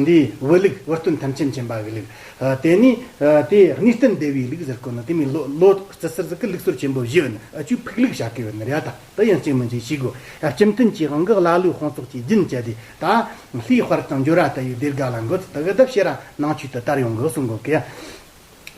འདི་བུ་ལུགས། བུ་སྟོན་ཐམས་ཅད་མཁྱེན་པ་གི་ལུགས། ཨ། དེ་ནས། ཨ། དེ་གནས་བརྟན་སྡེ་བའི་ལུགས་ཟེར་གོ་ནོ། དེ་མིན་ལོ་ལོ་རྩི་སར་ཟིག་གི་ལུགས་སྲོལ་ཆེན་པོ་བཞི་ཡོད་ནི། ཨ། ཆོས་ཕུག་ལུགས་བྱ་གི་ཡོད་ནི་རེད། ད་དེ་ཡང་གཅིག་མིན་གཅིག་ཤེས་དགོས། ཨ། སྤྱི་མཐུན་གྱི་དབང་གིས་ཀླ་ཀློའི་དཔུང་ཚོགས་ཀྱིས་རྒྱུན་བཅད་དེ། ད་ལྷའི་དཔལ་དང་འབྱོར་བ་ལྟ་བུའི་བདེ་དགའ་ལ་འགོད། དེ་གི་ད་ཕྱི་ར་ནང་ཆོས་དེ་དར་ཡོང་གི་གསུང་གོ་གི།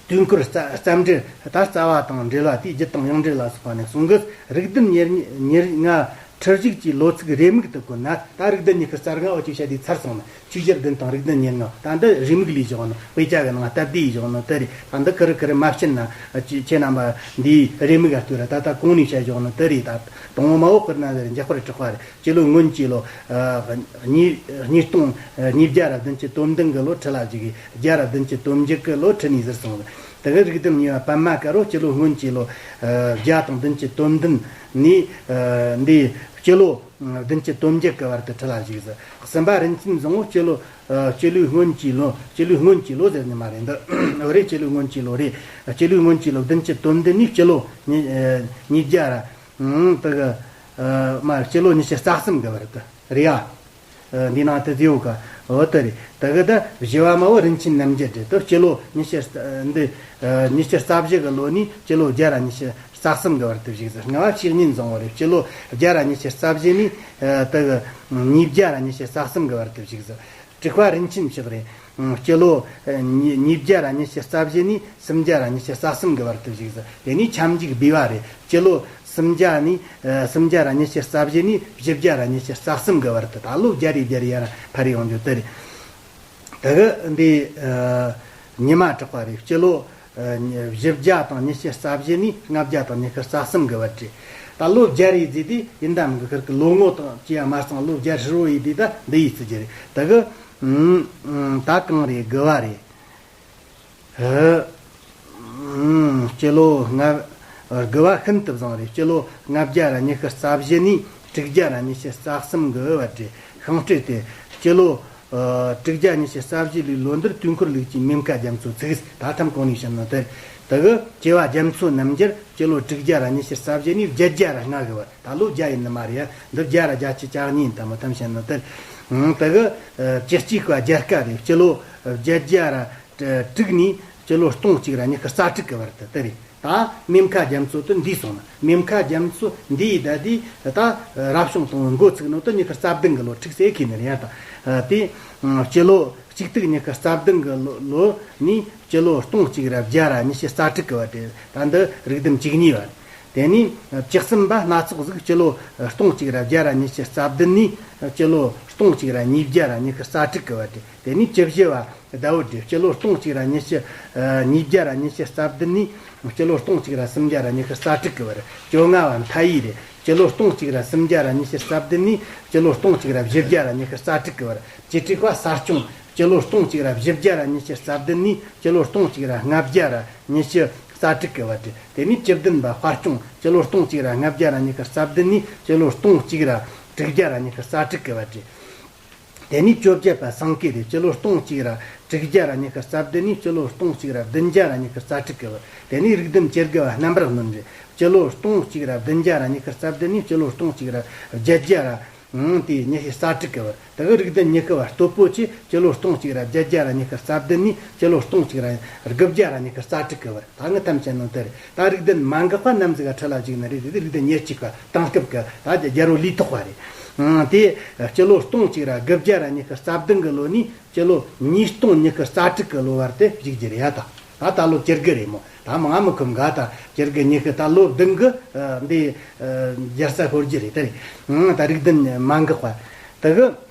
དུས་འཁོར་རྩ་རྩ་འགྲེལ། ད་རྩ་བ་དང་འགྲེལ་བ་དེའི་རྒྱུད་དང་ཡང་འགྲེལ་ལ་སོགས་པ་ནས་གསུང་གི། རིགས་ལྡན་ཉེར་ཉེར་ལྔ་ཁྲི་བཞུགས་ཀྱི་ལོ་ཚིགས་རེའུ་མིག་ཏུ་བཀོད་ན། ད་རིགས་ལྡན་ཉི་ཤུ་རྩ་ལྔ་བ་ཅིག་བཤད་དུས་ཚར་སོང་ན། ཆོས་རྒྱལ་བདུན་དང་རིགས་ལྡན་ཉེར་ལྔ། ད་འདི་རེའུ་མིག་ལས་བཞག་ནོ། དཔེ་ཆ་གི་ནང་སྟབས་བདེ་ཡིས་བཞག་ནོ་དེ་རེད། ད་འདི་ཁི་རི་ཁི་རི་མ་བྱིན་ན། ཁྱེད་རྣམ་པ་འདིའི་རེའུ་མིག་ག་ལྟོས་ར། ད་ད་གོང་ནས་བཤད་བཞག་ནོ་དེ་རེད། ད་དང་པོ་མ་འོག་ཁི་རི་ན་ཟེར་རྒྱག་པར་གྲགས་པ་རེད། སྤྱི་ལོ་སྔོན་གྱི་ལོ། ཨ། ཉིས་ཉིས་སྟོང་ཉིས་བརྒྱ་ར་བདུན་ཅུ་དོན་བདུན་གི་ལོ་ཁྲི་ལ་བཞུགས་གི། བརྒྱ་ར་བདུན་ཅུ་དོན་བརྒྱད་གི་ལོ་ཁྲི་ནས་ཟུར་སོང་། དེ་གི་རིགས་ལྡན་གཉིས་པ་པདྨ་དཀར་པོ་སྤྱི་ལོ་སྔོན་གྱི་ལོ། ཨ། བརྒྱ་དང་བདུན་ཅུ་དོན་བདུན་ནས། ཨ། འདི་སྤྱི་ལོ་བདུན་ཅུ་དོན་བརྒྱད་གི་བར་དུ་ཁྲི་ལ་བཞུགས་ཟིག། གསུམ་པ་རིན་ཆེན་བཟང་པོ་སྤྱི་ལོ། ཨ། སྤྱི་ལོའི་སྔོན་གྱི་ལོ། སྤྱི་ལོའི་སྔོན་གྱི་ལོ་ཟེར་ནི་མ་རེད་འདི། འོ་རེད། སྤྱི་ལོའི་སྔོན་གྱི་ལོ་རེད། སྤྱི་ལོའི་སྔོན་གྱི་ལོ་བདུན་ཅུ་དོན་བདུན་ནས་སྤྱི་ལོ་ཉིས་ཨ། ཉིས་བརྒྱ་ར། ཨང་། དེ་གི། ཨ། མ་སྤྱི་ལོ་ཉི་ཤུ་རྩ་གསུམ་གི་བར་དུ་རེད་ཡ། ཨ། འདི་ནང་དུ་བརྗེ་བོ་ག། འོ་དེ་རེད། དེ་གི་ད་བཞི་བ་མ་བོ་རིན་ཆེན་རྣམ་རྒྱལ་རེད། དེ་སྤྱི་ལོ་ཉི་ཤུ། ཨ། འདི། ཨ། ཉི་ཤུ་རྩ་བཞི་གི་ལོ་ནས་སྤྱི་ལོ་བརྒྱ་ར་ཉི་ཤུ་རྩ་གསུམ་གི་བར་དུ་བཞུགས་ཟིག། ལྔ་བ་བཤེས་གཉེན་བཟང་པོ་རེད། སྤྱི་ལོ་བརྒྱ་ར་ཉི་ཤུ་རྩ་བཞི་ནས། ཨ། དེ་གི་ཉིས་བརྒྱ་ར་ཉི་ཤུ་རྩ་གསུམ་གི་བར་དུ་བཞུགས་ཟིག། དྲེགས་པ་རིན་ཆེན་ཕྱག་རེད། ཨང་། སྤྱི་ལོ། ཨ། ཉིས་ཉིས་བརྒྱ་ར་ཉི་ཤུ་རྩ་བཞི་ནས་སུམ་བརྒྱ་ར་ཉི་ཤུ་རྩ་གསུམ་གི་བར་དུ་བཞུགས་ཟིག། དེ་ནས་ཁྱབ་འཇུག་སྦས་པ་རེད། སྤྱི་ལོ་སུམ་བརྒྱ་ནས། ཨ། སུམ་བརྒྱ་ར་ཉི་ཤུ་རྩ་བཞི་ནས་བཞི་བརྒྱ་ར་ཉི་ཤུ་རྩ་གསུམ་གི་བར་དུ། ད་ལོ་བརྒྱ་རེ་བརྒྱ་རེ་ཡར་འཕར་ཡོང་རྒྱུ་དེ་རེད། དེ་གི་འདི། ཨ། ཉི་མ་གྲགས་པ་རེད། སྤྱི་ལོ། ཨ། བཞི་བརྒྱ་དང་ཉི་ཤུ་རྩ་བཞི་ནས་ལྔ་བརྒྱ་དང་ཉི་ཤུ་རྩ་གསུམ་གི་བར་རེད། ད་ལོ་བརྒྱ་རེ་ཟེར་དུས་ཡིན་ད་མིན་གི་ཁིར་གི་ལོ་ངོ་དང་ཅི་ཡང་མ་གསང་། ལོ་བརྒྱ་ཧྲིལ་བོ་ཡིན་དུས་ད་འདི་ཡིས་བརྩི་རྒྱུ་རེད། དེ་གི། ཨང་། ད་གང་རེད། དགུ་བ་རེད། ཨ། ཨང་། སྤྱི་ལོ་ལྔ། དགུ་བ་ཤིན་ཏུ་བཟང་རེད། སྤྱི་ལོ་ལྔ་བརྒྱ་ར་ཉི་ཤུ་རྩ་བཞི་ནས་དྲུག་བརྒྱ་ར་ཉི་ཤུ་རྩ་གསུམ་གི་བར་རེད། ཤིང་སྤྲེལ་ཏེ། སྤྱི་ལོ། ཨ། དྲུག་བརྒྱ་ཉི་ཤུ་རྩ་བཞི་ལོའི་ལོ་འདིར་དུས་འཁོར་ལུགས་ཀྱི་མེ་མཁའ་རྒྱ་མཚོ་ཚུགས། ད་ཐམ་གོང་ནས་བཤད་ནོ་དེ། དེ་གི་བྱེ་བ་རྒྱ་མཚོ་རྣམ་རྒྱལ་སྤྱི་ལོ་དྲུག་བརྒྱ་ར་ཉི་ཤུ་རྩ་བཞི་ནས་བརྒྱད་བརྒྱ་ར་ལྔ་གི་བར། ད་ལོ་བརྒྱ་ཡིན་ནི་མ་རེད་ཡ། འདི་བརྒྱ་ར་བརྒྱད་ཅུ་གྱ་གཉིས་ཡིན། ད་མོ་ཐམ་བཤད་ནོ་དེ། ཨང་། དེ་གི། ཨ། བཅུ་གཅིག་པ་རྒྱ་སྐལ་རེད། སྤྱི་ལོ་བརྒྱད་བརྒྱ་ར་དྲུག་ནས་སྤྱི་ལོ་སྟོང་གཅིག་ར་ཉི་ཤུ་རྩ་དྲུག་གི་བར་དུ་དེ་རེད། ད་མེ་མཁའ་རྒྱ་མཚོ་དེ་འདས་སོང་ན། མེ་མཁའ་རྒྱ་མཚོ་འདས་ཡི་ད་དེ་ད་རབ་བྱུང་དང་པོའི་འགོ་ཚུགས་ནོ་དེ་ཉི་ཤུ་རྩ་བདུན་གི་ལོ་ཁྲིག་སེ་ཁེ་ནི་རེད་ཡ། ད་དེ་སྤྱི་ལོ་གཅིག་སྟོང་ཉི་ཤུ་རྩ་བདུན་གི་ལོ་ལོ་ནས་སྤྱི་ལོ་སྟོང་གཅིག་ར་བརྒྱ་ར་ཉི་ཤུ་རྩ་དྲུག་གི་བར་དེ། ད་འདི་རིགས་ལྡན་བཅུ་གཉིས་པ་རེད། དེ་ནས་བཅུ་གསུམ་པ་སྣ་ཚོགས་གཟིགས། སྤྱི་ལོ་སྟོང་གཅིག་ར་བརྒྱ་ར་ཉི་ཤུ་རྩ་བདུན་ནས་སྤྱི་ལོ་སྟོང་གཅིག་ར་ཉིས་བརྒྱ་ར་ཉི་ཤུ་རྩ་དྲུག་གི་བར་དེ། དེ་ནས་བཅུ་བཞི་བ་ཟླ་བོ་རེད། སྤྱི་ལོ་སྟོང་གཅིག་ར་ཉི་ཤུ། ཨ། ཉིས་བརྒྱ་ར་ཉི་ཤུ་རྩ་བདུན་ནས་སྤྱི་ལོ་སྟོང་གཅིག་ར་སུམ་བརྒྱ་ར་ཉི་ཤུ་རྩ་དྲུག་གི་བར། བཅོ་ལྔ་བ་མཐའ་ཡས་རེད། སྤྱི་ལོ་སྟོང་གཅིག་ར་སུམ་བརྒྱ་ར་ཉི་ཤུ་རྩ་བདུན་ནས་སྤྱི་ལོ་སྟོང་གཅིག་ར་བཞི་བརྒྱ་ར་ཉི་ཤུ་རྩ་དྲུག་གི་བར། བྱེ་བྲག་པ་ས་སྐྱོང་། སྤྱི་ལོ་སྟོང་གཅིག་ར་བཞི་བརྒྱ་ར་ཉི་ཤུ་རྩ་བདུན་ནས་སྤྱི་ལོ་སྟོང་གཅིག་ར་ལྔ་བརྒྱ་ར་ཉི་ཤུ་རྩ་དྲུག་གི་བར་རེད། དེ་ནས་བཅུ་བདུན་པ་དཔལ་སྐྱོང་། སྤྱི་ལོ་སྟོང་གཅིག་ར་ལྔ་བརྒྱ་ར་ཉི་ཤུ་རྩ་བདུན་ནས་སྤྱི་ལོ་སྟོང་གཅིག་ར་དྲུག་བརྒྱ་ར་ཉི་ཤུ་རྩ་དྲུག་གི་བར་རེད། དེ་ནས་བཅོ་བརྒྱད་པ་སེང་གེ་རེད། སྤྱི་ལོ་སྟོང་གཅིག་ར་དྲུག་བརྒྱ་ར་ཉི་ཤུ་རྩ་བདུན་ནས་སྤྱི་ལོ་སྟོང་གཅིག་ར་བདུན་བརྒྱ་ར་ཉི་ཤུ་རྩ་དྲུག་གི་བར། དེ་ནས་རིགས་ལྡན་བཅུ་དགུ་བ་རྣམ་པར་གནོན་རེད། སྤྱི་ལོ་སྟོང་གཅིག་ར་བདུན་བརྒྱ་ར་ཉི་ཤུ་རྩ་བདུན་ནས་སྤྱི་ལོ་སྟོང་གཅིག་ར་བརྒྱད་བརྒྱ་ར། ཨང་། དེ་ཉི་ཤུ་རྩ་དྲུག་གི་བར། དེ་གི་རིགས་ལྡན་ཉི་ཤུ་བ་སྟོབས་པོ་ཆེ། སྤྱི་ལོ་སྟོང་གཅིག་ར་བརྒྱད་བརྒྱ་ར་ཉི་ཤུ་རྩ་བདུན་ནས་སྤྱི་ལོ་སྟོང་གཅིག་ར་དགུ་བརྒྱ་ར་ཉི་ཤུ་རྩ་དྲུག་གི་བར། ད་ངི་ཐམས་ཅད་ནང་དེ་རེད། ད་རིགས་ལྡན་མ་འགགས་པ་ནམ་ཟིག་ག་ཁྲི་ལ་བཞུགས་ནི་རེད། དེ་རིགས་ལྡན་ཉེར་གཅིག་པ་དེང་སྐབས་ཀྱི་ད་རྒྱལ་པོ་ལུས་ཐོག་པ་རེད། ཨང་། དེ་སྤྱི་ལོ་སྟོང་གཅིག་ར་དགུ་བརྒྱ་ར་ཉི་ཤུ་རྩ་བདུན་གི་ལོ་ནས་སྤྱི་ལོ་ཉིས་སྟོང་ཉི་ཤུ་རྩ་དྲུག་གི་ལོ་བར་དེ་བཞུགས་རྒྱུ་རེད་ཡ། ད། ད་ད་ལོ་བཅུ་དགུ་རེད་མོ། ད་མང་མི་ཁོམ་ག། ད་བཅུ་དགུ་ཉི་ཤུ། ད་ལོ་བདུན་གི། ཨ། འདི། ཨ། རྒྱལ་ས་ཤོར་རྒྱུ་རེད། དེ་རེད། ཨང་། ད་རིགས་ལྡན་མ་འགགས་པ། དེ་གི།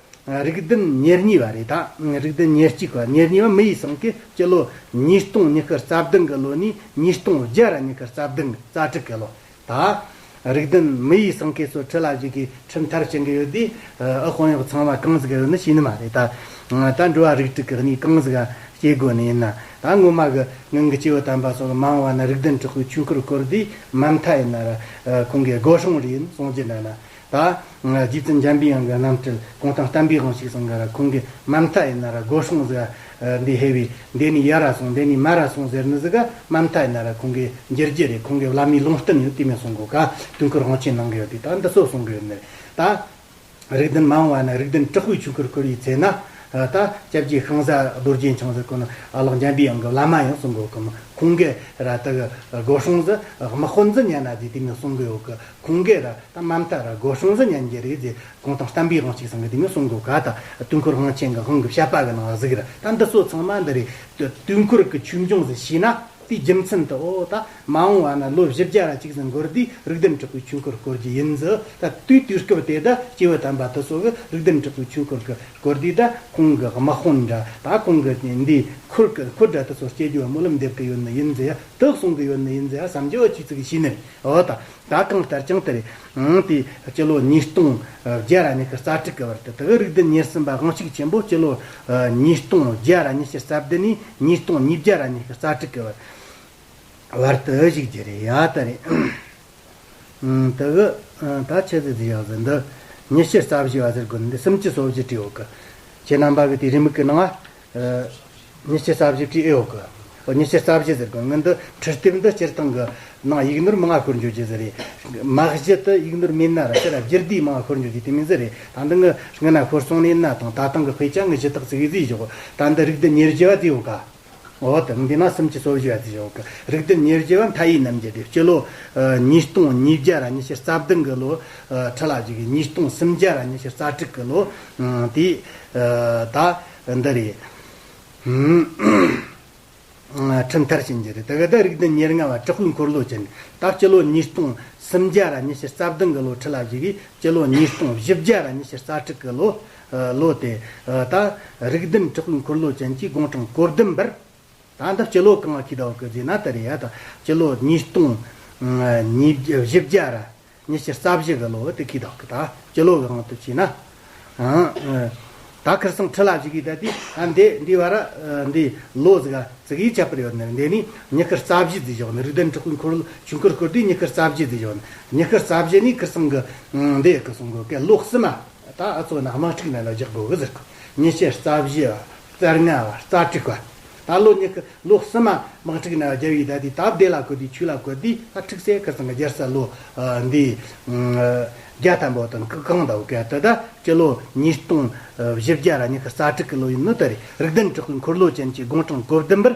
ཨ། རིགས་ལྡན་ཉེར་གཉིས་པ་རེད། ད་རིགས་ལྡན་ཉེར་གཅིག་པ། ཉེར་གཉིས་པ་མི་ཡི་སེང་གེ། སྤྱི་ལོ་ཉིས་སྟོང་ཉི་ཤུ་རྩ་བདུན་གི་ལོ་ནས་ཉིས་སྟོང་བརྒྱ་ར་ཉི་ཤུ་རྩ་བདུན། རྩ་དྲུག་གི་ལོ། ད། རིགས་ལྡན་མི་ཡི་སེང་གེ་ཚོ་ཁྲི་ལ་བཞུགས་གི་ཁྲི་མཐར་ཕྱིན་གི་ཡོད་དུས། ཨ། དཔོན་གཡོག་ཚང་མ་གང་ཟིག་ཡོད་ནི་ཤེས་ནི་མ་རེད་ད། ད་འགྲོ་བ་རིགས་དྲུག་གི་གནས་གང་ཟིག་སྐྱེལ་དགོས་ནི་ཡིན་ན། ད་ངོ་མ་གི་ངང་གི་སྐྱེས་བུ་དམ་པ་སོགས་མ་འོངས་པ་ན་རིགས་ལྡན་དྲག་པོའི་ཆོས་འཁོར་བསྐོར་དུས་མ་མཐའ་ཡིན་ན་ར་ཁོང་གི་སྒོ་སྲུང་རེད་ཡིན་གསུང་རྒྱུ་འདྲ་ན། ད་རྗེ་བཙུན་འཇམ་པའི་དབྱངས་ཀྱི་རྣམ་སྤྲུལ་གུང་ཐང་བསྟན་པའི་དབང་ཕྱུག་ཚང་ག་ར་ཁོང་གི་མ་མཐའ་ཡིན་ན་ར་སྒོ་སྲུང་ཟིག་འདི་ཧེ་བི་འདི་ནི་ཡར་ར་སོང་འདི་ནི་མར་ར་སོང་ཟེར་ནི་ཟིག་ག་མ་མཐའ་ཡིན་ན་ར་ཁོང་གི་འགྱུར་རྒྱུ་རེད། ཁོང་གི་བླ་མའི་ལུང་བསྟན་ཡོད་དེ་མིན་གསུང་གོ་ག་དུས་འཁོར་དབང་ཆེན་གནང་གི་ཡོད་དེ། ད་འདི་ཚོ་གསུང་གི་ཡོད་ནི་རེད་ད། རིགས་ལྡན་མ་འོངས་པ་ན་རིགས་ལྡན་དྲག་པོའི་ཆོས་འཁོར་བསྐོར་བའི་ཚེ་ན། ད་སྐྱབས་རྗེ་ཤིང་བཟའ་རྡོ་རྗེ་འཆང་ཟེར་གོ་ནི་ཨ་ལགས་འཇམ་པའི་དབྱངས་ཀྱི་བླ་མ་ཡང་གསུང་གོ་གི་མོ། ཁོང་གི་ར་ད་གི་སྒོ་སྲུང་ཟིག་དམག་དཔོན་ཟིག་ཉན་ན་དེ་དེ་མིན་གསུང་གི་ཡོད་གི། ཁོང་གི་ར་ད་མ་མཐའ་ར་སྒོ་སྲུང་ཟིག་ཉན་རྒྱུ་རེད་ཟེར། གུང་ཐང་བསྟན་པའི་དབང་ཕྱུག་ཚང་གི་དེ་མིན་གསུང་གོ་ག་ད་དུས་འཁོར་དབང་ཆེན་གི་དབང་གི་བཤད་པ་གི་ནང་ཟིག་ར། ད་འདི་ཚོ་ཚང་མ་འདི་རེད། དུས་འཁོར་གི་ཆོས་འབྱུང་ཟིག་ཤེས་ན། དེའི་རྒྱུ་མཚན་དུ་འོ་ད་མ་འོངས་པ་ན་ལོ་བཞི་བརྒྱ་ར་གཅིག་ཟིན་འགོར་དུས་རིགས་ལྡན་དྲག་པོའི་ཆོས་འཁོར་བསྐོར་རྒྱུ་ཡིན་ཟིག་ད་དུས་དུས་སྐབས་དེ་ད་སྐྱེས་བུ་དམ་པ་དེ་ཚོ་གི་རིགས་ལྡན་དྲག་པོའི་ཆོས་འཁོར་གི་བསྐོར་དུས་ད་ཁོང་གི་དམག་དཔོན་འདྲ་ད་ཁོང་གི་འདི་འཁོར་གི་འཁོར་འདྲ་དེ་ཚོ་སྐྱེ་རྒྱུ་བ་སྨོན་ལམ་འདེབས་གི་ཡོད་ནི་ཡིན་ཟིག་ཡ་དེ་གསུང་གི་ཡོད་ནི་ཡིན་ཟིག་ཡ་བསམ་རྒྱུ་བ་ཆུ་ཚིག་གི་ཤེས་ནི་རེད། འོ་ད་ད་གང་ལྟར་ཀྱང་དེ་རེད། ཨང་དེ་སྤྱི་ལོ་ཉིས་སྟོང་བརྒྱ་ར་ཉི་ཤུ་རྩ་དྲུག་གི་བར་དུ་དེ་གི་རིགས་ལྡན་ཉེར་གསུམ་པ་དབང་ཕྱུག་ཆེན་པོ་སྤྱི་ལོ་ཉིས་སྟོང་བརྒྱ་ར་ཉི་ཤུ་རྩ་བདུན་ནས་ཉིས་སྟོང་ཉིས་བརྒྱ་ར་ཉི་ཤུ་རྩ་དྲུག་གི་བར། བར་དུ་བཞུགས་རྒྱུ་རེད་ཡ་ད་རེད། ཨང་དེ་གི་ད་ཆི་ཟིག་ཟིག་ཡག་ཟིག་འདི་ཉི་ཤུ་རྩ་བཞི་བ་ཟེར་དགོས་འདི་སུམ་ཅུ་སོ་བཞི་བྲིས་ཡོད་གི། ཁྱེད་རྣམ་པ་གི་དེ་རེའུ་མིག་གི་ནང་ང་ཉི་ཤུ་རྩ་བཞི་བྲིས་ཨེ་ཡོད་གི། ཉི་ཤུ་རྩ་བཞི་ཟེར་དགོས་ངི་འདི་འཕྲུལ་དེབ་འདི་སྤྱིར་བཏང་གི་ནང་ཡིག་ནོར་མང་ང་ཤོར་འཇོག་རྒྱུ་ཟིག་རེད། མ་གཞི་དུ་ཡིག་ནོར་མེད་ན་ར་ཕྱིར་ར་བསྒྱུར་དུས་མང་ང་ཤོར་འཇོག་རྒྱུ་དེ་མིན་ཟིག་རེད། ད་འདི་ངི་སྔ་ན་ཤོར་སོང་ནས་ན་དང་ད་ཐེངས་གི་དཔེ་ཆ་ངི་གཞི་དག་ཙིག་གི་ཟིག་ཞོག་ད་འདི་རིགས་ལྡན་ཉེར་བཞི་བ་ཟིག་ཡོད་ག། འོ་དེ་འདི་ན་སུམ་ཅུ་སོ་བཞི་བ་ཟིག་ཡོད་གི། རིགས་ལྡན་ཉེར་བཞི་བ་མཐའ་ཡས་རྣམ་རྒྱལ་དེ་སྤྱི་ལོ་ཉིས་སྟོང་ཉིས་བརྒྱ་ར་ཉི་ཤུ་རྩ་བདུན་གི་ལོ། ཁྲི་ལ་བཞུགས་གི་ཉིས་སྟོང་སུམ་བརྒྱ་ར་ཉི་ཤུ་རྩ་དྲུག་གི་ལོ། དེ་ད་འདི་རེད། ཁྲི་མཐར་ཕྱིན་རྒྱུ་རེད། དེ་གི་ད་རིགས་ལྡན་ཉེར་ལྔ་བ་དྲག་པོའི་འཁོར་ལོ་ཅན། ད་སྤྱི་ལོ་ཉིས་སྟོང་སུམ་བརྒྱ་ར་ཉི་ཤུ་རྩ་བདུན་གི་ལོ་ཁྲི་ལ་བཞུགས་གི་སྤྱི་ལོ་ཉིས་སྟོང་བཞི་བརྒྱ་ར་ཉི་ཤུ་རྩ་དྲུག་གི་ལོ། ལོ་དེ་ད་རིགས་ལྡན་དྲག་པོའི་འཁོར་ལོ་ཅན་གྱི་དགུང་གྲངས་གོ་བདུན་པར། ད་འདི་སྤྱི་ལོ་གང་ལ་ཁེལ་ད་ཡོད་གི་ཟེར་ན་དེ་རེད་ཡ། ད་སྤྱི་ལོ་ཉིས་སྟོང་ཉིས་བརྒྱ་བཞི་བརྒྱ་ར་ཉི་ཤུ་རྩ་བཞི་གི་ལོ་དེ་ཁེལ་ད་ཡོད་གི། ད་སྤྱི་ལོ་གི་དབང་དུ་བྱས་ན། ཨང་། ད་ཁིར་སང་ཁྲི་ལ་བཞུགས་གི་ད་དེ་ཨ་འདི་འདི་བ་ར་འདི་ལོ་ཟིག་ག་ཙིག་གི་ཁྱད་པར་ཡོད་ནི་རེད། འདི་ནི་ཉི་ཤུ་རྩ་བཞི་ཟིག་བཞག་ནི་རིགས་ལྡན་དྲག་པོའི་འཁོར་ཆོས་འཁོར་བསྐོར་དུས་ཉི་ཤུ་རྩ་བཞི་ཟིག་བཞག་ནི་ཉི་ཤུ་རྩ་བཞི་ནི་ཁིར་སང་གི་འདི་གི་སོང་གི་ལོ་གསུམ་མ། ད་ཨ་ཚོ་ན་དམག་འཁྲུག་ན་ལ་རྒྱག་དགོས་གི་ཟེར་གི། ཉི་ཤུ་རྩ་བཞི་བ། རྩ་ལྔ་བ། རྩ་དྲུག་བ། ད་ལོ་ཉི་ཤུ་ལོ་གསུམ་མ་དམག་འཁྲུག་ན་རྒྱབ་ཡི་ད་དེ་ད་བདེ་ལ་བཀོད་དེ་ཆོས་ལ་བཀོད་དེ་ད་འཁྲུག་སའི་ཁར་ཚང་གི་རྒྱལ་ས་ལོ་འདི་རྒྱ་ཐམ་པོ་དང་གི་གང་ད་བོ་ག་ད་ད་སྤྱི་ལོ་ཉིས་སྟོང་བཞི་བརྒྱ་ར་ཉི་ཤུ་རྩ་དྲུག་གི་ལོ་ཡིན་ནོ་ད་རེད། རིགས་ལྡན་དྲག་པོའི་འཁོར་ལོ་ཅན་གྱི་དགུང་གྲངས་གོ་བདུན་པར།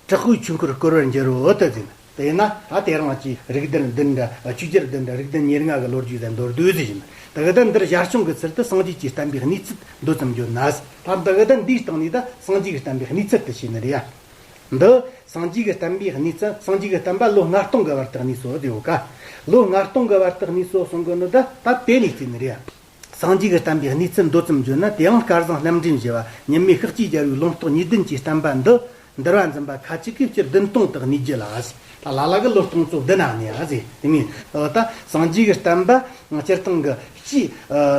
དྲག་པོའི་ཆོས་འཁོར་བསྐོར་བར་འགྱུར་རོ་ད་ཟེར་ན། དེས་ན་ད་དེ་རིང་གི་རིགས་ལྡན་བདུན་འདྲ་ཆོས་རྒྱལ་བདུན་འདྲ་རིགས་ལྡན་ཉེར་ལྔ་གི་ལོ་རྒྱུས་ཟེར་མདོར་བསྡུས་ཟིག་ཡིན། ད་གི་ད་འདིར་ཞར་བྱུང་གི་ཚུལ་དུ་སངས་རྒྱས་ཀྱི་བསྟན་པའི་གནས་ཚུལ་མདོ་ཙམ་བརྗོད་ན། ད་ད་གི་ད་འདིའི་སྟེང་ནས་ད་སངས་རྒྱས་ཀྱི་བསྟན་པའི་གནས་ཚུལ་དུ་བྱས་ནི་རེད་ཡ། འདི་སངས་རྒྱས་ཀྱི་བསྟན་པའི་གནས་ཚུལ། སངས་རྒྱས་ཀྱི་བསྟན་པ་ལོ་ལྔ་སྟོང་གི་བར་དུ་གནས་སོ་ཟེར་ཡོད་ཀ། ལོ་ལྔ་སྟོང་གི་བར་དུ་གནས་སོ་གསུང་གི་ནི་ད་ད་དེ་ནས་བརྩིས་ནི་རེད་ཡ། སངས་རྒྱས་ཀྱི་བསྟན་པའི་གནས་ཚུལ་མདོ་ཙམ་བརྗོད་ན། དེའང་སྐལ་བཟང་རྣམ་འདྲེན་བཞི་བ་ཉི་མའི་ཤཱཀྱའི་རྒྱལ་པོའི་ལུང་རྟོགས་ཉིས་ལྡན་གྱི་བསྟན་པ་འདི་འདུལ་བ་འཛིན་པ་ཁ་ཅིག་གིས་སྤྱིར་བདུན་སྟོང་དུ་གནས་རྒྱུ་ལ་ཟེར། ད་ལ་ལ་གི་ལོ་སྟོང་ཚོ་བདུན་ན་གནས་ཨ་ཟེར། དེ་མིན་ད་སངས་རྒྱས་ཀྱི་བསྟན་པ་སྤྱིར་བཏང་གི་སྤྱིའི་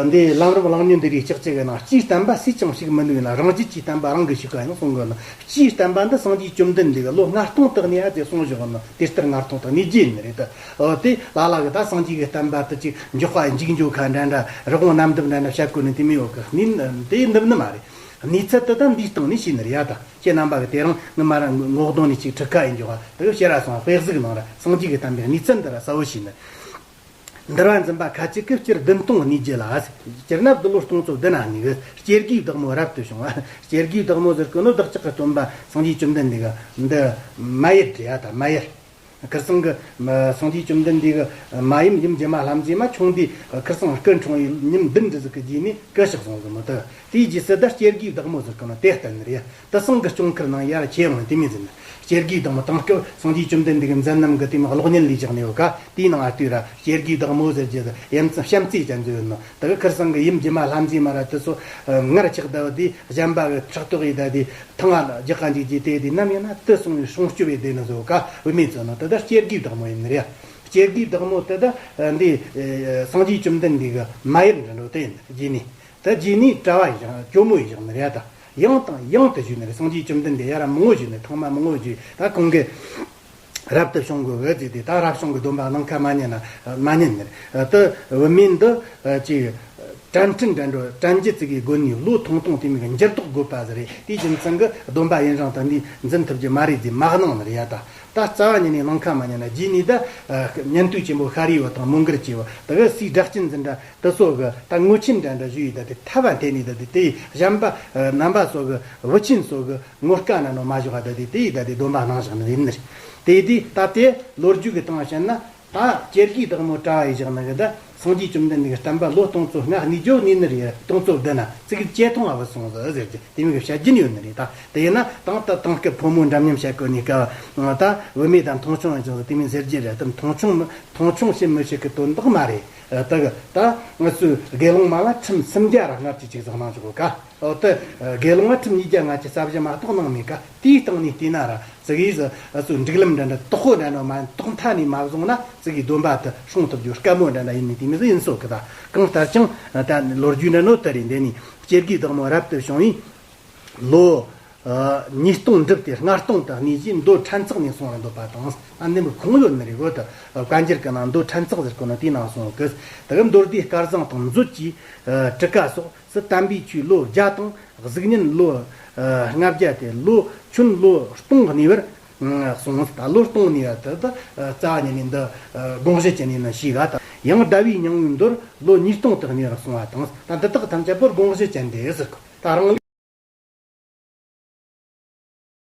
འདི་ལམ་རིམ་གླེང་སྙིང་འདི་རིགས་ལྕགས་ཀྱི་ནང་སྤྱིའི་བསྟན་པ་སུས་ཀྱང་ཞུགས་མི་ནུས་ན། རང་རྒྱུད་ཀྱི་བསྟན་པ་རང་གིས་ཞུགས་པ་ཡང་གསུང་གི་ནོ། སྤྱིའི་བསྟན་པ་འདི་སངས་རྒྱས་བཅོམ་ལྡན་འདས་ཀྱིས་ལོ་ལྔ་སྟོང་དུ་གནས་ཨ་ཟེར་གསུངས་བཞག་ནོ། དེ་ལྟར་ལྔ་སྟོང་དུ་གནས་རྒྱུ་ཡིན་ནི་རེད་ད། འོ་དེ་ལ་ལ་གི་ད་སངས་རྒྱས་ཀྱི་བསྟན་པ་དེ་ཅིག་འཇོག་པ་འཇིག་འཇོག་ཁ་འདྲ་འདྲ་རི་བོང་གནམ་རྡིབ་འདྲ་འདྲ་བཤད་དགོས་ནི་དེ་མི་ཡོད་གི། ནི་དེ་འདིབ་ནི་མ་རེད། གནས་ཚུལ་དེ་ད་འདིའི་སྟེང་ནས་ཤེས་ནི་རེད་ཡ། ད་ཁྱེད་རྣམ་པ་གི་དེ་རིང་ངི་མ་ར་ངོ་གདོང་ནས་ཅིག་ཁྲིད་ཁ་ཡིན་འཇོག་པ་དེ་གི་ཕྱིར་ར་སོང་དཔེ་གཟིགས་ནང་ར་སངས་རྒྱས་ཀྱི་བསྟན་པའི་གནས་ཚུལ་འདི་ར་གསལ་བོ་ཤེས་ནི། འདུལ་བ་འཛིན་པ་ཁ་ཅིག་གིས་སྤྱིར་བདུན་སྟོང་གནས་རྒྱུ་ལ་ཟེར། སྤྱིར་ན་བདུད་ལོ་སྟོང་ཚོ་བདུན་ན་གནས་གི། སྐྱེ་དགུའི་བདག་མོ་རབ་ཏུ་བྱུང་བ། སྐྱེ་དགུའི་བདག་མོ་ཟེར་གི་ནོ་བདག་ཅག་གི་སྟོན་པ་སངས་རྒྱས་བཅོམ་ལྡན་འདས་གི་འདི་མ་ཡུལ་རེད་ཡ། ད་མ་ཡུལ། ཁིར་སང་གི་སངས་རྒྱས་བཅོམ་ལྡན་འདས་གི་མ་ཡུམ་ཡུམ་རྒྱུ་མ་ལྷ་མཛེས་མ་ཆུང་དུས་ཁིར་སང་སྐུ་འཁྲུངས་པའི་ཉིན་བདུན་འདྲ་ཟིག་གི་རྗེས་ནས་སྐུ་གཤེགས་སོང་ཟིག་མོ། ད་དེའི་རྗེས་སུ་ད་སྐྱེ་དགུའི་བདག་མོ་ཟེར་གི་ནོ་དེ་བསྟན་ནི་རེད། དེ་སང་གི་སྐྱོང་ཁུར་ནང་ཡར་ཁྱེད་འོང་དེ་མིན་ཟིན། སྐྱེ་དགུའི་བདག་མོ་དེང་སྐབས་སངས་རྒྱས་བཅོམ་ལྡན་འདས་ཀྱི་མཛད་རྣམ་གི་དེ་མོ་གློག་བརྙན་ལས་བཞག་ནས་ཡོད་ཀ། དེའི་ནང་ཨ་ལྟོས་ར་སྐྱེ་དགུའི་བདག་མོ་ཟེར་རྒྱུ་དེ་ཡ་མཚན་བྱམས་བརྩེ་ཅན་ཟིག་ཡོད་ནོ། དེ་གི་ཁིར་སང་གི་ཡུམ་རྒྱུ་མ་ལྷ་མཛེས་མ་ར་དེ་ཚོ་ངར་ཆགས་ད་བ་དེ་གཞན་པ་གི་ཕྲག་དོག་ཡི་ད་དེ་ཐང་ང་རྒྱག་ག་འཇུག་རྒྱུ་དེ་དེ་ནམ་ཡིན་ན་དེ་སོང་བའི་སྲུང་སྐྱོབ་བྱེད་བསྡད་ནི་ཟིག་ཡོད་ཀ། བུད་མེད་ཚོ་ནོ་དེ་ད་སྐྱེ་དགུའི་བདག་མོ་ཡིན་ནི་རེད། སྐྱེ་དགུའི་བདག་མོ་དེ་ད་འདི་སངས་རྒྱས་བཅོམ་ལྡན་འདས་ཀྱི་མ་ཡུལ་འདྲ་འགྲོ་དེ་ཡིན། རྗེས་ནས་ད་རྗེས་ནས་གྲྭ་བ་ཡིན་ཞིང་ཇོ་མོ་ཡིན་ཞིང་ནི་རེད་ད། ཡང་དང་ཡང་དུ་ཞུས་ནི་རེད། སངས་རྒྱས་བཅོམ་ལྡན་འདས་ཡ་རབས་མང་བོ་ཞུས་ནི། ཐེངས་མ་མང་བོ་ཞུས། ད་ཁོང་གིས་རབ་ཏུ་བྱུང་གི་འོད་ཟེར་དེ་ད་རབ་བྱུང་གི་སྡོམ་པ་གནང་ཁ་མ་ཉན་ན་མ་ཉན་ནི་རེད། ད་བུད་མེད་འདི་ཅིག་དྲན་འཕྲིན་འདྲ་འགྲོ་དྲན་རྒྱུ་ཙི་གི་སྒོ་ནས་ལོ་ཐུང་ཐུང་དེ་མིག་འགྱུར་ལྡོག་དགོས་པ་ཟེར་རེད། དེའི་རྒྱུ་མཚན་གྱི་སྡོམ་པ་ཡུན་རིང་དུ་འདི་འཛིན་ཐུབ་རྒྱུ་མ་རེད་ཟེར་མ་གནང་ནི་རེད་ཡ། ད་ད་རྩ་བ་ཉིད་ནས་གནང་ཁ་མ་ཉན་ན། རྗེས་ནས་ད་ཉན་ཐོས་ཆེན་པོ་ཤཱ་རིའི་བུ་དང་མོའུ་འགལ་གྱི་བུ་དེ་གི་སའི་སྒྲ་གཅན་འཛིན་འདྲ་དེ་ཚོ་གི་ད་ངོ་ཆེན་འདྲ་འདྲ་ཞུས་ཡི། ད་དེ་ཐབས་བ་འཐེན་ནས་ད་དེ་དེ་གཞན་པ་རྣམ་པ་ཚོ་གི་བུ་ཆེན་ཚོ་གི་ངོ་དཀའ་ན་ནོ་མ་བཞག་པ་ད་དེ་དེ་ཡི་ད་དེ་སྡོམ་པ་གནང་བཞག་ནི་ཡིན་ནི་རེད། དེ་དེ་ད་དེ་ལོ་རྒྱུས་ཀྱི་སྟེང་བཤད་ན། ད་སྐྱེ་དགུའི་བདག་མོ་གྲྭ་བ་ཡིས་བཞག་ནི་གི་ད་སངས་རྒྱས་བཅོམ་ལྡན་འདས་ཀྱི་བསྟན་པ་ལོ་སྟོང་ཚོ་ལྔ་གནས་རྒྱུ་ནི་ནི་རེད། སྟོང་ཚོ་བདུན་ན་ཙི་གི་ཇེ་ཐུང་བ་བུད་སོང་ཟིག་ཟེར་གྱི་དེ་མོ་གི་བཤད་རྒྱུན་ཡོད་ནི་རེད། ད་དེ་ཡིན་ན་དང་ད་དེང་སྐབས་ཕོ་མོ་འདྲ་མཉམ་བཤད་གོ་ནི་སྐབས་ད་བུད་མེད་དང་མཐོང་ཆུང་ཡིན་ཅིང་དེ་མོ་ཟེར་རྒྱུ་རེད། ད་མཐོང་ཆུང་མཐོང་ཆུང་བྱེད་མི་བྱེད་གི་དོན་དག་མ་རེད། ད་གི་ད་ང་ཚོའི་དགེ་སློང་མ་ལ་ཁྲིམས་སུམ་བརྒྱ་ར་ལྔ་བཅུ་ཅིག་ཟིག་གནང་ཆོག་ག་ཨོ་ད་དགེ་སློང་ང་ཁྲིམས་ཉིས་བརྒྱ་ལྔ་བཅུ་རྩ་བཞི་མ་གཏོགས་གནང་མེད་ཀ་དེའི་སྟེང་ནས་བལྟས་ན་ར་ཙི་གིས་ཨ་ཚོ་འགྲིག་ལམ་འདྲ་འདྲ་དོག་པོ་འདྲ་འདྲ་མ་དོག་མཐའ་ནས་མ་བཟུང་ན་ཙི་གིས་སྡོམ་པ་དེ་སྲུང་ཐུབ་རྒྱུ་དཀའ་མོ་འདྲ་འདྲ་ཡིན་ནི་དེ་མི་ཟིག་ཡིན་སོ་གི། ད་གང་ལྟར་ཀྱང་ད་ལོ་རྒྱུས་འདྲ་ནོ་དེ་རེད། འདི་ནི་སྐྱེ་དགུའི་བདག་མོ་རབ་ཏུ་བྱུང་བས་ལོ་ཉིས་སྟོང་འགྲུབ་སྟེ་ལྔ་སྟོང་དུ་གནས་རྗེས་མདོ་ཕྲན་ཚེགས་ནས་གསུངས་པར་འདོད་པ་དང་། ཨ་ནི་མི་ཁུངས་ཡོད་ནི་རེད་གོ། ད་བཀའ་འགྱུར་གི་ནང་མདོ་ཕྲན་ཚེགས་ཟེར་གོ་ནོ་དེའི་ནང་གསུངས་གི། ད་གི་མདོ་སྡེ་སྐལ་བཟང་དང་མཛོད་ཀྱི་ཨ་ཊཱི་ཀ་སོགས་སུ་དམ་པའི་ཆོས་ལོ་བརྒྱ་དང་གཟུགས་བརྙན་ལོ་ཨ་ལྔ་བརྒྱ་སྟེ་ལོ་ཁྱོན་ལོ་སྟོང་གནས་པར་གསུངས། ད་ལོ་སྟོང་གནས་པ་དེ་ད་རྩ་བ་ཉིད་ནས་འདི་དགོངས་གཞི་ཅན་ཡིན་ན་ཞིག་ག་ད་ཡང་ཟླ་བའི་སྙིང་པོའི་མདོར་ལོ་ཉིས་སྟོང་དུ་གནས་པར་གསུངས་པ་དང་། ད་འདི་དག་ཐམས་ཅད་པོ་དགོངས་གཞི་ཅན་ཏེ་ཟེར་གོ། ད་རང་